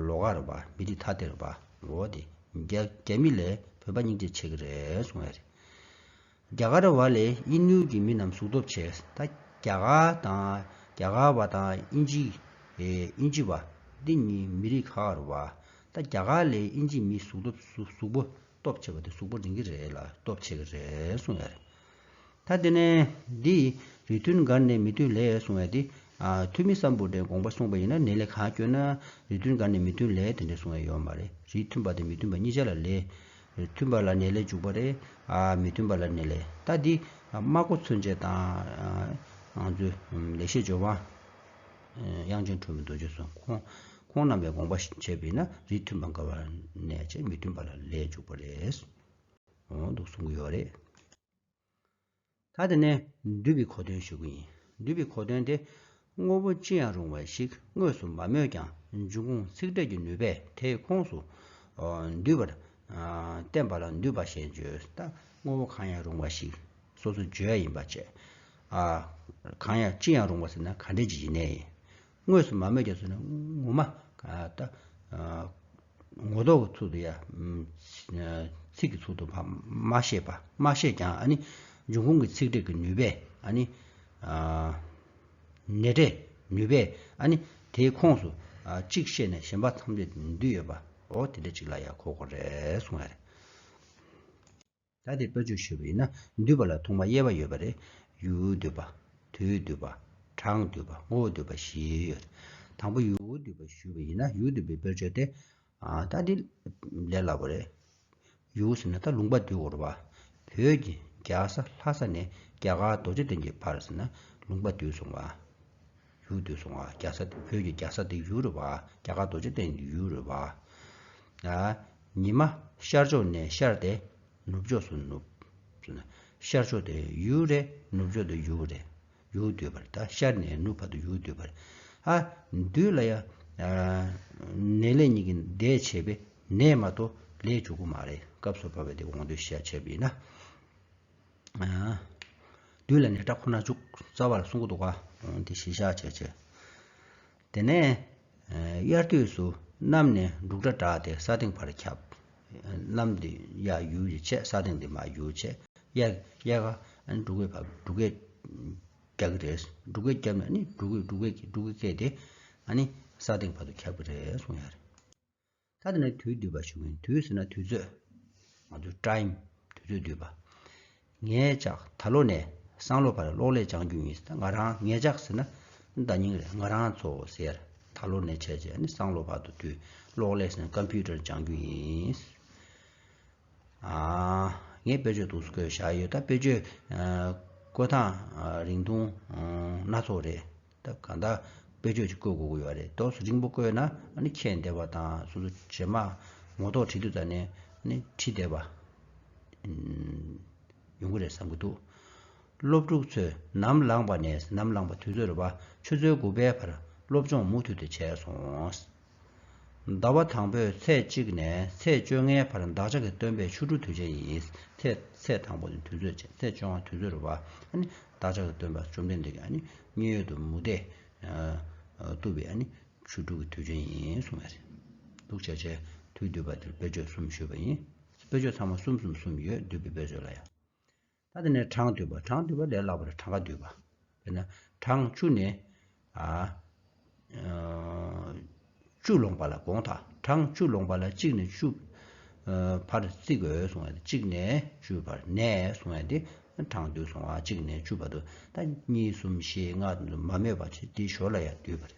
ལོགས་ཀ་རེད་པ། མི་རིགས་ཐ་དད་རེད་པ། འོ་དེ་རྒྱ་རྒྱ་མི་ལས་བོད་པ་སྙིང་རྗེ་ཆེ་གི་རེད་གསུང་ཡ་རེད། རྒྱ་གར་བ་ལས་དབྱིན་ཡུལ་གྱི་མི་རྣམས་གཟུགས་སྟོབས་ཆེ། ད་རྒྱ་གར་དང་རྒྱ་གར་བ་དང་དབྱིན་ཇི། ཨེ་དབྱིན་ཇི་བ་འདི་གཉིས་མི་རིགས་ཁག་རེད་པ། ད་རྒྱ་གར་ལས་དབྱིན་ཇི་མི་གཟུགས་སྟོབས་གཟུགས་གཟུགས་པོ་སྟོབས་ཆེ་བ་དེ་གཟུགས་པོ་རིང་གི་རེད་ལ་སྟོབས་ཆེ་གི་རེད་གསུང་ཡ་རེད། ད་དེ་ནས་འདི་རིགས་མཐུན་བཀར་ནས་མི་མཐུན་ལས་གསུང་བ་དེ། ཨ་ཐོན་མི་སམ་བྷོ་ཊས་དགོངས་པ་གསུངས་པ་ཡིན་ན་ནས་ལས་གང་བཀོད་ན་རིགས་མཐུན་བཀར་ནས་མི་མཐུན་ལས་དེ་འདྲ་གསུང་བ་ཡོད་མ་རེད། རིགས་མཐུན་པ་དང་མི་མཐུན་པ་གཉིས་ཆ་ལ་ལས། མཐུན་པ་ལ་ནས་ལས་འཇུག་པ་རེད། ཨ་མི་མཐུན་པ་ལ་ནས་ལས། ད་འདི་སྨྲ་སྒོ་མཚོན་བྱེད་དང་། ང་ཚོའི་ལེགས་བཤད་ལྗོན་དབང་། དབྱངས་ཅན་སྒྲོལ་མའི་རྡོ་རྗེ་སོགས་ཁོང་ཁོང་རྣམ་པས་དགོངས་པ་བཞེས་པ་ཡིན་ན་རིགས་མཐུན་པ་འགལ་བ་ནས་བྱས་མི་མཐུན་པ་ལ་ལས་འཇུག་པ་རེད། འོ་འདུག་གསུང་གི་ཡོད་རེད། ད་དེ་ནས་འདུས་པའི་གོ་དོན་ཞུ་གི་ཡིན། འདུས་པའི་གོ་དོན་དེ། དངོས་པོ་ཅི་ཡང་རུང་བ་ཞིག་དངོས་སུ་མ་སྨོས་ཀྱང་འབྱུང་ཁུངས་ཚིག་ཕྲད་ཀྱི་ནུས་པས་དེའི་ཁོངས་སུ་འདུས་པར་བསྟན་པ་ལ་འདུས་པ་ཞེས་བརྗོད། ད་དངོས་པོ་གང་ཡང་རུང་བ་ཞིག་སོ་སོ་བརྗོད་ཡ་ཡིན་པ་བྱས། གང་ཡང་ཅི་ཡང་རུང་བ་ཟེར་ན་ག་འདྲ་ཅིག་ཡིན་ནའི། དངོས་སུ་མ་སྨོས་ཀྱང་ཟེར་ན་ངོ་མ་ད་ངོ་ཐོག་གི་ཚུལ་དུ་ཡ། ཚིག་གི་ཚུལ་དུ་མ་བཤད་པ་མ་བཤད་ཀྱང་ཨ་ནི་འབྱུང་ཁུངས་ཀྱི་ཚིག་ཕྲད་ཀྱི་ནུས་པས་ཨ་ནི་ནས་ཕྲད་ནུས་པས་ཨ་ནི་དེའི་ཁོངས་སུ་གཅིག་བཤད་ནས་གཞན་པ་ཐམས་ཅད་འདུས་ཡོད་པ། འོ་དེ་འདྲ་གཅིག་ལ་ཡ་གོ་དགོས་རེད་གསུང་ཡ་རེད། ད་དེ་དཔེར་བརྗོད་ཞུས་པ་ཡིན་ན་འདུས་པ་ལ་ཐོག་མར་དབྱེ་བ་ཡོད་པ་རེད། ཡུལ་འདུས་པ། དུས་འདུས་པ། གྲངས་འདུས་པ། ངོ་བོ་འདུས་པ་བཞི་ཡོད། དང་པོ་ཡུལ་འདུས་པ་ཞུས་པ་ཡིན་ན་ཡུལ་འདུས་པའི་དཔེར་བརྗོད་དེ། ཨ་ད་འདི་ལས་སླ་པོ་རེད། ཡུལ་ཟེར་ན་ད་ལུང་པ་འདུས་དགོས་རེད་པ། བོད་ཀྱི་རྒྱལ་ས་ལྷ་ས་ནས་རྒྱ་གར་རྡོ་རྗེ་གདན་གྱི་བར་ཟེར་ན་ལུང་པ་འདུས་སོང་བ། ཡུལ་འདུས་སོང་བ། རྒྱལ་ས་དེ་བོད་ཀྱི་རྒྱལ་ས་དེ་ཡུལ་རེད་པ། རྒྱ་གར་རྡོ་རྗེ་གདན་གྱི་ཡུལ་རེད་པ། ཨ་ཉི་མ་ཤར་ཕྱོགས་ནས་ཤར་ཏེ་ནུབ་ཕྱོགས་སུ་ནུབ། ཤར་ཕྱོགས་དེ་ཡུལ་རེད། ནུབ་ཕྱོགས་དེ་ཡུལ་རེད། ཡུལ་འདུས་པ་རེད། ད་ཤར་ནས་ནུབ་བར་དུ་ཡུལ་འདུས་པ་རེད། ཨ་འདུས་ལ་ཡ། ནས་ལས་གཉིས་ཀྱི་འདས་བྱས་པས་ནས་མ་གཏོགས་ལས་འཇུག་གི་མ་རེད། སྐབས་སུ་བབ་པའི་དེ་དབང་དུ་བྱས་བྱས་པ་ཡིན་ན། ཨ་འདུས་ལ་ནས་སྒྲ་ཁོ་ན་འཇུག་རྩ་བ་ལ་གསུང་གི་འདུག་ག་འོ་དེ་གཞི་བཞག་བྱས་བྱས། དེ་ནས་དབྱར་དུས་སུ་གནམ་ནས་འབྲུག་སྒྲ་གྲགས་ཏེ་ས་སྟེང་བར་ཁྱབ། གནམ་འདི་ཡར་ཡུལ་ཡི་བྱས། ས་སྟེང་འདི་མར་ཡུལ་བྱས། དབྱར་དབྱར་ཁ་ཨ་ནི་འབྲུག་སྐད་ཕབ་འབྲུག་སྐད་རྒྱག་གི་རེད། འབྲུག་སྐད་བརྒྱབ་ནས་ཨ་ནི་འབྲུག་སྐད་འབྲུག་སྐད་འབྲུག་སྐད་སྐད་དེ་ཨ་ནི་ས་སྟེང་བར་དུ་ཁྱབ་ཀྱི་རེད་གསུང་ཡ་རེད། ད་དེ་ནས་དུས་འདུས་པ་ཞུ་གི་ཡིན། དུས་ཟེར་ན་དུས་ཚོད། ང་ཚོའི་ཊའིམ། དུས་ཚོད་འདུས་པ། ངའི་ལྕགས་ད་ལོ་ནས་སང་ལོ་བར་གློག་ཀླད་སྦྱང་རྒྱུ་ཡིན། ད་ང་རང་ངའི་ལྕགས་ཟེར་ན་ད་སྙིང་རེད། ང་རང་ཚོ་ཟེར། ད་ལོ་ནས་བྱས་རྗེས་ནི་སང་ལོ་བར་དུ་དུས་གློག་ཀླད་ཟེར་ན་ཀམ་པུ་ཊར་སྦྱང་རྒྱུ་ཡིན། ཨ། ངས་དཔེ་བརྗོད་འདུག་སེ་བཀོད་བཞག་ཡོད། ད་དཔེ་བརྗོད་ཨ་བཀོད་སྟངས་ཨ་རིང་ཐུང་ཨ་སྣ་ཚོགས་རེད། ད་གང་ལྟར་དཔེ་བརྗོད་ཅིག་བཀོད་དགོས་ཀྱི་ཡོད་རེད། ཏོག་ཙམ་རིང་པོ་བཀོད་ན་ཨ་ནི་ཁྱད་འདེབས་པ་དང་སོ་སོ་རྗེས་མ་ ངོ་ཐོག་བྲིས་དུས་ཙ་ནས་ནི་བྲིས་བསྡད་པ་ཡོང་གི་རེད་བསམ་གྱི་འདུག་སློབ་ཕྲུག་ཚོས་ནམ་ལངས་པ་ནས། ནམ་ལངས་པ་དུས་ཚོད་རེད་པ། ཆུ་ཚོད་དགུ་པའི་བར་སློབ་སྦྱོང་མུ་མཐུད་དུ་བྱས་སོང་། ཟླ་བ་དང་པོའི་ཚེས་གཅིག་ནས་ཚེས་བཅོ་ལྔའི་བར་བདག་ཅག་གི་སྟོན་པའི་ཆོ་འཕྲུལ་དུས་ཆེན་ཡིན། ཚེས་ཚེས་དང་པོ་ནས་དུས་ཚོད་བྱས། ཚེས་བཅོ་ལྔ་དུས་ཚོད་རེད་པ། ཨ་ནི་བདག་ཅག་གི་སྟོན་པ་བཅོམ་ལྡན་འདས་ཀྱིས་ཨ་ནི་མཉན་ཡོད་དུ་མུ་སྟེགས་བཏུབ་པའི་ཨ་ནི་ཆོ་འཕྲུལ་གྱི་དུས་ཆེན་ཡིན་གསུངས་པ་རེད། འདུག་བྱས་བྱས་དུས་བསྡུས་པ་དེར་དཔེ་བརྗོད་གསུམ་ཞུས་པ་ཡིན། དཔེ་བརྗོད་ཚང་མ་གསུམ་གསུམ་གསུམ་ཡོད། བསྡུས་པའི་དཔེ་བརྗོད་ལ་ཡང་། ད་དེ་ནས་གྲངས་བསྡུས་པ། གྲངས་བསྡུས་པ་ལས་སླ་པོ་རེད། གྲངས་ཀ་བསྡུས་པ། དཔེར་ན་གྲངས་བཅུ་ནས་ཨ་བཅུ་ལོངས་པ་ལ་དགོངས་དག་གྲངས་བཅུ་ལོངས་པ་ལ་གཅིག་ནས་བཅུ་བར་བརྩི་དགོས་གསུངས་ཡ་དེ། གཅིག་ནས་བཅུ་བར། ནས་གསུངས་ཡ་དེ་གྲངས་བསྡུས་སོང་བ། གཅིག་ནས་བཅུ་བར་དུ། ད་གཉིས་གསུམ་བཞི་ལྔ་མ་སྨོས་པ་བྱས་དེའི་ཞོར་ལ་ཡང་བསྡུས་པ་རེད།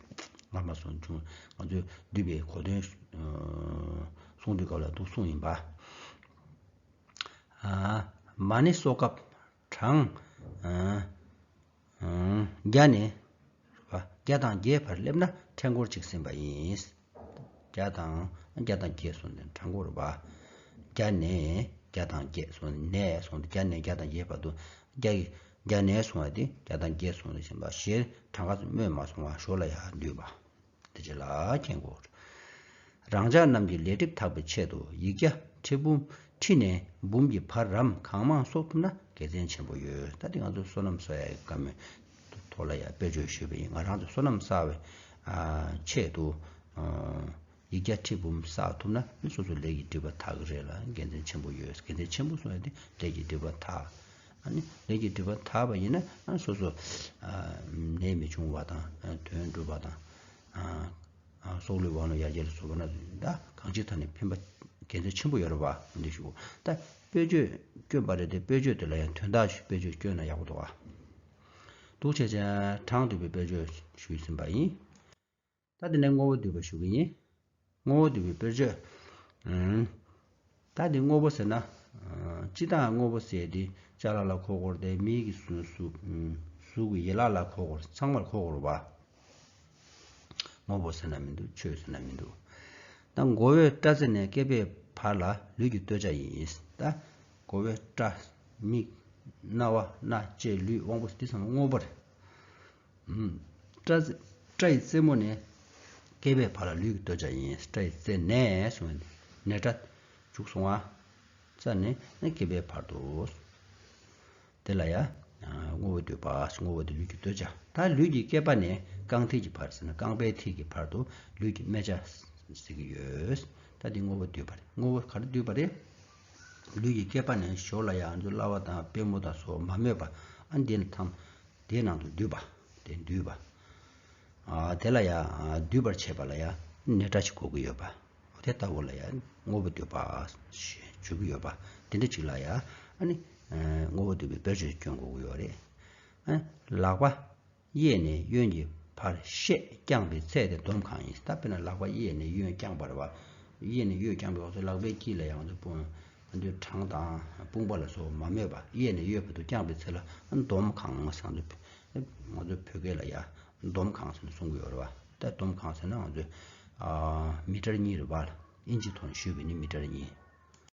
སྔ་མ་སོང་བྱུང་ང་ཚོས་བསྡུས་པའི་གོ་དོན་གསུང་དུས་སྐབས་ལ་འདུག་གསུངས་ཡིན་པ། མ་ཎི་གསོག་སྐབས་གྲངས་བརྒྱ་ནས་བརྒྱ་དང་བརྒྱད་བར་སླེབས་ན་ཕྲེང་སྐོར་གཅིག་ཟིན་པ་ཡིན། བརྒྱ་དང་བརྒྱ་དང་བརྒྱད་སོང་ནས་ཕྲེང་སྐོར་བ། བརྒྱ་ནས་བརྒྱ་དང་བརྒྱད་སོང་ནས་སོང་སྟེ་བརྒྱ་ནས་བརྒྱ་དང་བརྒྱད་བར་དུ། བརྒྱ་ཡི་བརྒྱ་ནས་སོང་བ་དེ་བརྒྱ་དང་བརྒྱད་སོང་ནས་ཟིན་པ། ཞེས་གྲངས་ཀ་སྨོས་མ་སོང་བ་ཞོར་ལ་ཡང་བསྡུས་པ། དེ་ཅི་ལ་མཁྱེན་དགོས། རང་ཅག་རྣམས་ཀྱི་ལས་སྒྲིབ་དག་པའི་ཆེད་དུ་ཡིག་བརྒྱ་ཁྲི་འབུམ། ཁྲི་ནས་འབུམ་གྱི་བར་རམ་གང་མང་གསོག་ཐུབ་ན་དགེ་མཚན་ཆེན་པོ་ཡོད། ད་དེ་ང་ཚོ་བསོད་ནམས་གསོག་ཡ་ཡི་བཀའ་མོལ་ཐོག་ལ་ཡང་དཔེ་བརྗོད་ཞུས་པ་ཡིན། ང་རང་ཚོ་བསོད་ནམས་བསགས་པའི་ཆེད་དུ་ཡིག་བརྒྱ་ཁྲི་འབུམ་བསགས་ཐུབ་ན་སོ་སོ་ལས་ཀྱི་སྒྲིབ་པ་དག་གི་རེད་ལ་དགེ་མཚན་ཆེན་པོ་ཡོད། དགེ་མཚན་ཆེན་པོ་གསུངས་ཡ་དེ་ལས་ཀྱི་སྒྲིབ་པ་དག་ཨ་ནི་ལས་ཀྱི་སྒྲིབ་པ་དག་པ་ཡིན་ན་ཨ་སོ་སོ་ནད་མི་འབྱུང་བ་དང་དོན་འགྲུབ་པ་དང་། སྲོག་བླུའི་དབང་ལུང་ཡར་རྒྱས་ལ་སོགས་པ་ན་ད་གང་ཅིའི་ཐད་ནས་ཕན་པ་དགེ་མཚན་ཆེན་པོ་ཡོད་རེད་པ། འདི་ཞུ། ད་དཔེ་བརྗོད་སྐྱོན་པ་རེད་དེ་དཔེ་བརྗོད་དེ་ལ་ཡང་དོན་དག་ཞིག་དཔེ་བརྗོད་སྐྱོན་ན་ཡག་པོ་འདུག་ཨ། འདུག་བྱས་ཙང་གྲངས་བསྡུས་པའི་དཔེ་བརྗོད་ཞུས་ཟིན་པ་ཡིན། ད་དེ་ནས་དངོས་པོ་བསྡུས་པ་ཞུ་གི་ཡིན། དངོས་པོ་བསྡུས་པའི་དཔེ་བརྗོད། ད་དེ་དངོས་པོ་ཟེར་ན། སྤྱི་དང་དངོས་པོ་ཟེར་དེ་ཅ་ལག་ལ་གོ་དགོས་རེད་དེ་མིག་གི་གཟུགས་གཟུགས་གཟུགས་ཀྱི་ཡན་ལག་ལ་གོ་དགོས་རེད། ཚང་མར་གོ་དགོས་རེད་པ། དངོས་པོ་ཟེར་ན་མི་འདུག་ཆོས་ཟེར་ན་མི་འདུག་ད་མགོ་བོའི་སྐྲ་རྩེ་ནས་སྐེད་པའི་བར་ལ་ལུས་ཀྱི་སྟོད་ཆ་ཡིན། ད་མགོ་བོའི་སྐྲ། མིག་རྣ་བ། སྣ། ལྕེ། ལུས། དབང་པོ་འདི་ཚང་མ་དངོས་པོ་རེད། སྐྲ་རྩེ། སྐྲ་ཡི་རྩེ་མོ་ནས་སྐེད་པའི་བར་ལ་ལུས་ཀྱི་སྟོད་ཆ་ཡིན། སྐྲ་ཡི་རྩེ་ནས་སོང་བའི་ནས་སྐྲ་བྱུགས་སོང་བ། རྩ་ནས་སྐེད་པའི་བར་དུ། དེ་ལ་ཡང་དངོས་པོ་བསྡུས་པ། དངོས་པོ་དེ་ལུས་ཀྱི་སྟོད་ཆ། ད་ལུས་ཀྱི་སྐེད་པ་ནས་རྐང་མཐིལ་གྱི་བར་ཟེར་ན་རྐང་པའི་མཐིལ་གྱི་བར་དུ་ལུས་ཀྱི་སྨད་ཆ་ཟེར་གྱི་ཡོད། ད་འདི་དངོས་པོ་བསྡུས་པ་རེད། དངོས་པོ་ག་རེ་བསྡུས་པ་རེད། ལུས་ཀྱི་སྐེད་པ་ནས་ཞོར་ལ་ཡང་ང་ཚོ་ཀླ་ཝ་དང་པུས་མོ་དང་སོགས་མ་སྨོས་པ། ཨ་འདི་ནི་ཐམས། དེའི་ནང་དུ་འདུས་པ། དེ་འདུས་པ། ཨ་དེ་ལ་ཡང་འདུས་པར་བྱེད་པ་ལ་ཡང་ནས་སྐྲ་ཞིག་གོ་གི་ཡོད་པ། དེ་ལྟ་བུ་ལ་ཡང་དངོས་པོ་བསྡུས་པ་ཞེས་བརྗོད་ཀྱི་ཡོད་པ། དེ་འདྲ་ཅིག་ལ་ཡང་ཨ་ནི་དངོས་པོ་བསྡུས་པའི་དཔེ་བརྗོད་སྐྱོན་དགོས་ཀྱི་ཡོད་རེད། ཨ་ལག་པ་གཡས་ནས་གཡོན་གྱི་བར་ཤད་བརྐྱངས་པའི་ཚད་དེ་འདོམ་གང་ཡིན། ད་དཔེར་ན་ལག་པ་གཡས་ནས་གཡོན་བརྐྱངས་པ་རེད་པ། གཡས་ནས་གཡོན་བརྐྱངས་པའི་འོག་ཏུ་ལག་པའི་དཀྱིལ་ལ་ཡང་དུ་སྤུངས། ང་ཚོས་གྲངས་དང་དཔུང་པ་ལ་སོགས་མ་སྨོས་པ། གཡས་ནས་གཡོན་བར་དུ་བརྐྱངས་པའི་ཚེ་ལ་འདོམ་གང་ཟེར། ང་ཚོ་ང་ཚོའི་བོད་སྐད་ལ་ཡང་འདོམ་གང་ཟེར་ནས་གསུང་གི་ཡོད་རེད་པ། ད་འདོམ་གང་ཟེར་ན་ང་ཚོས་ཨ་མི་ཊར་གཉིས་རེད་པ། ཨིན་ཇི་ཐོག་ནས་ཞུས་པ་ཡིན་ན་མི་ཊར་གཉིས།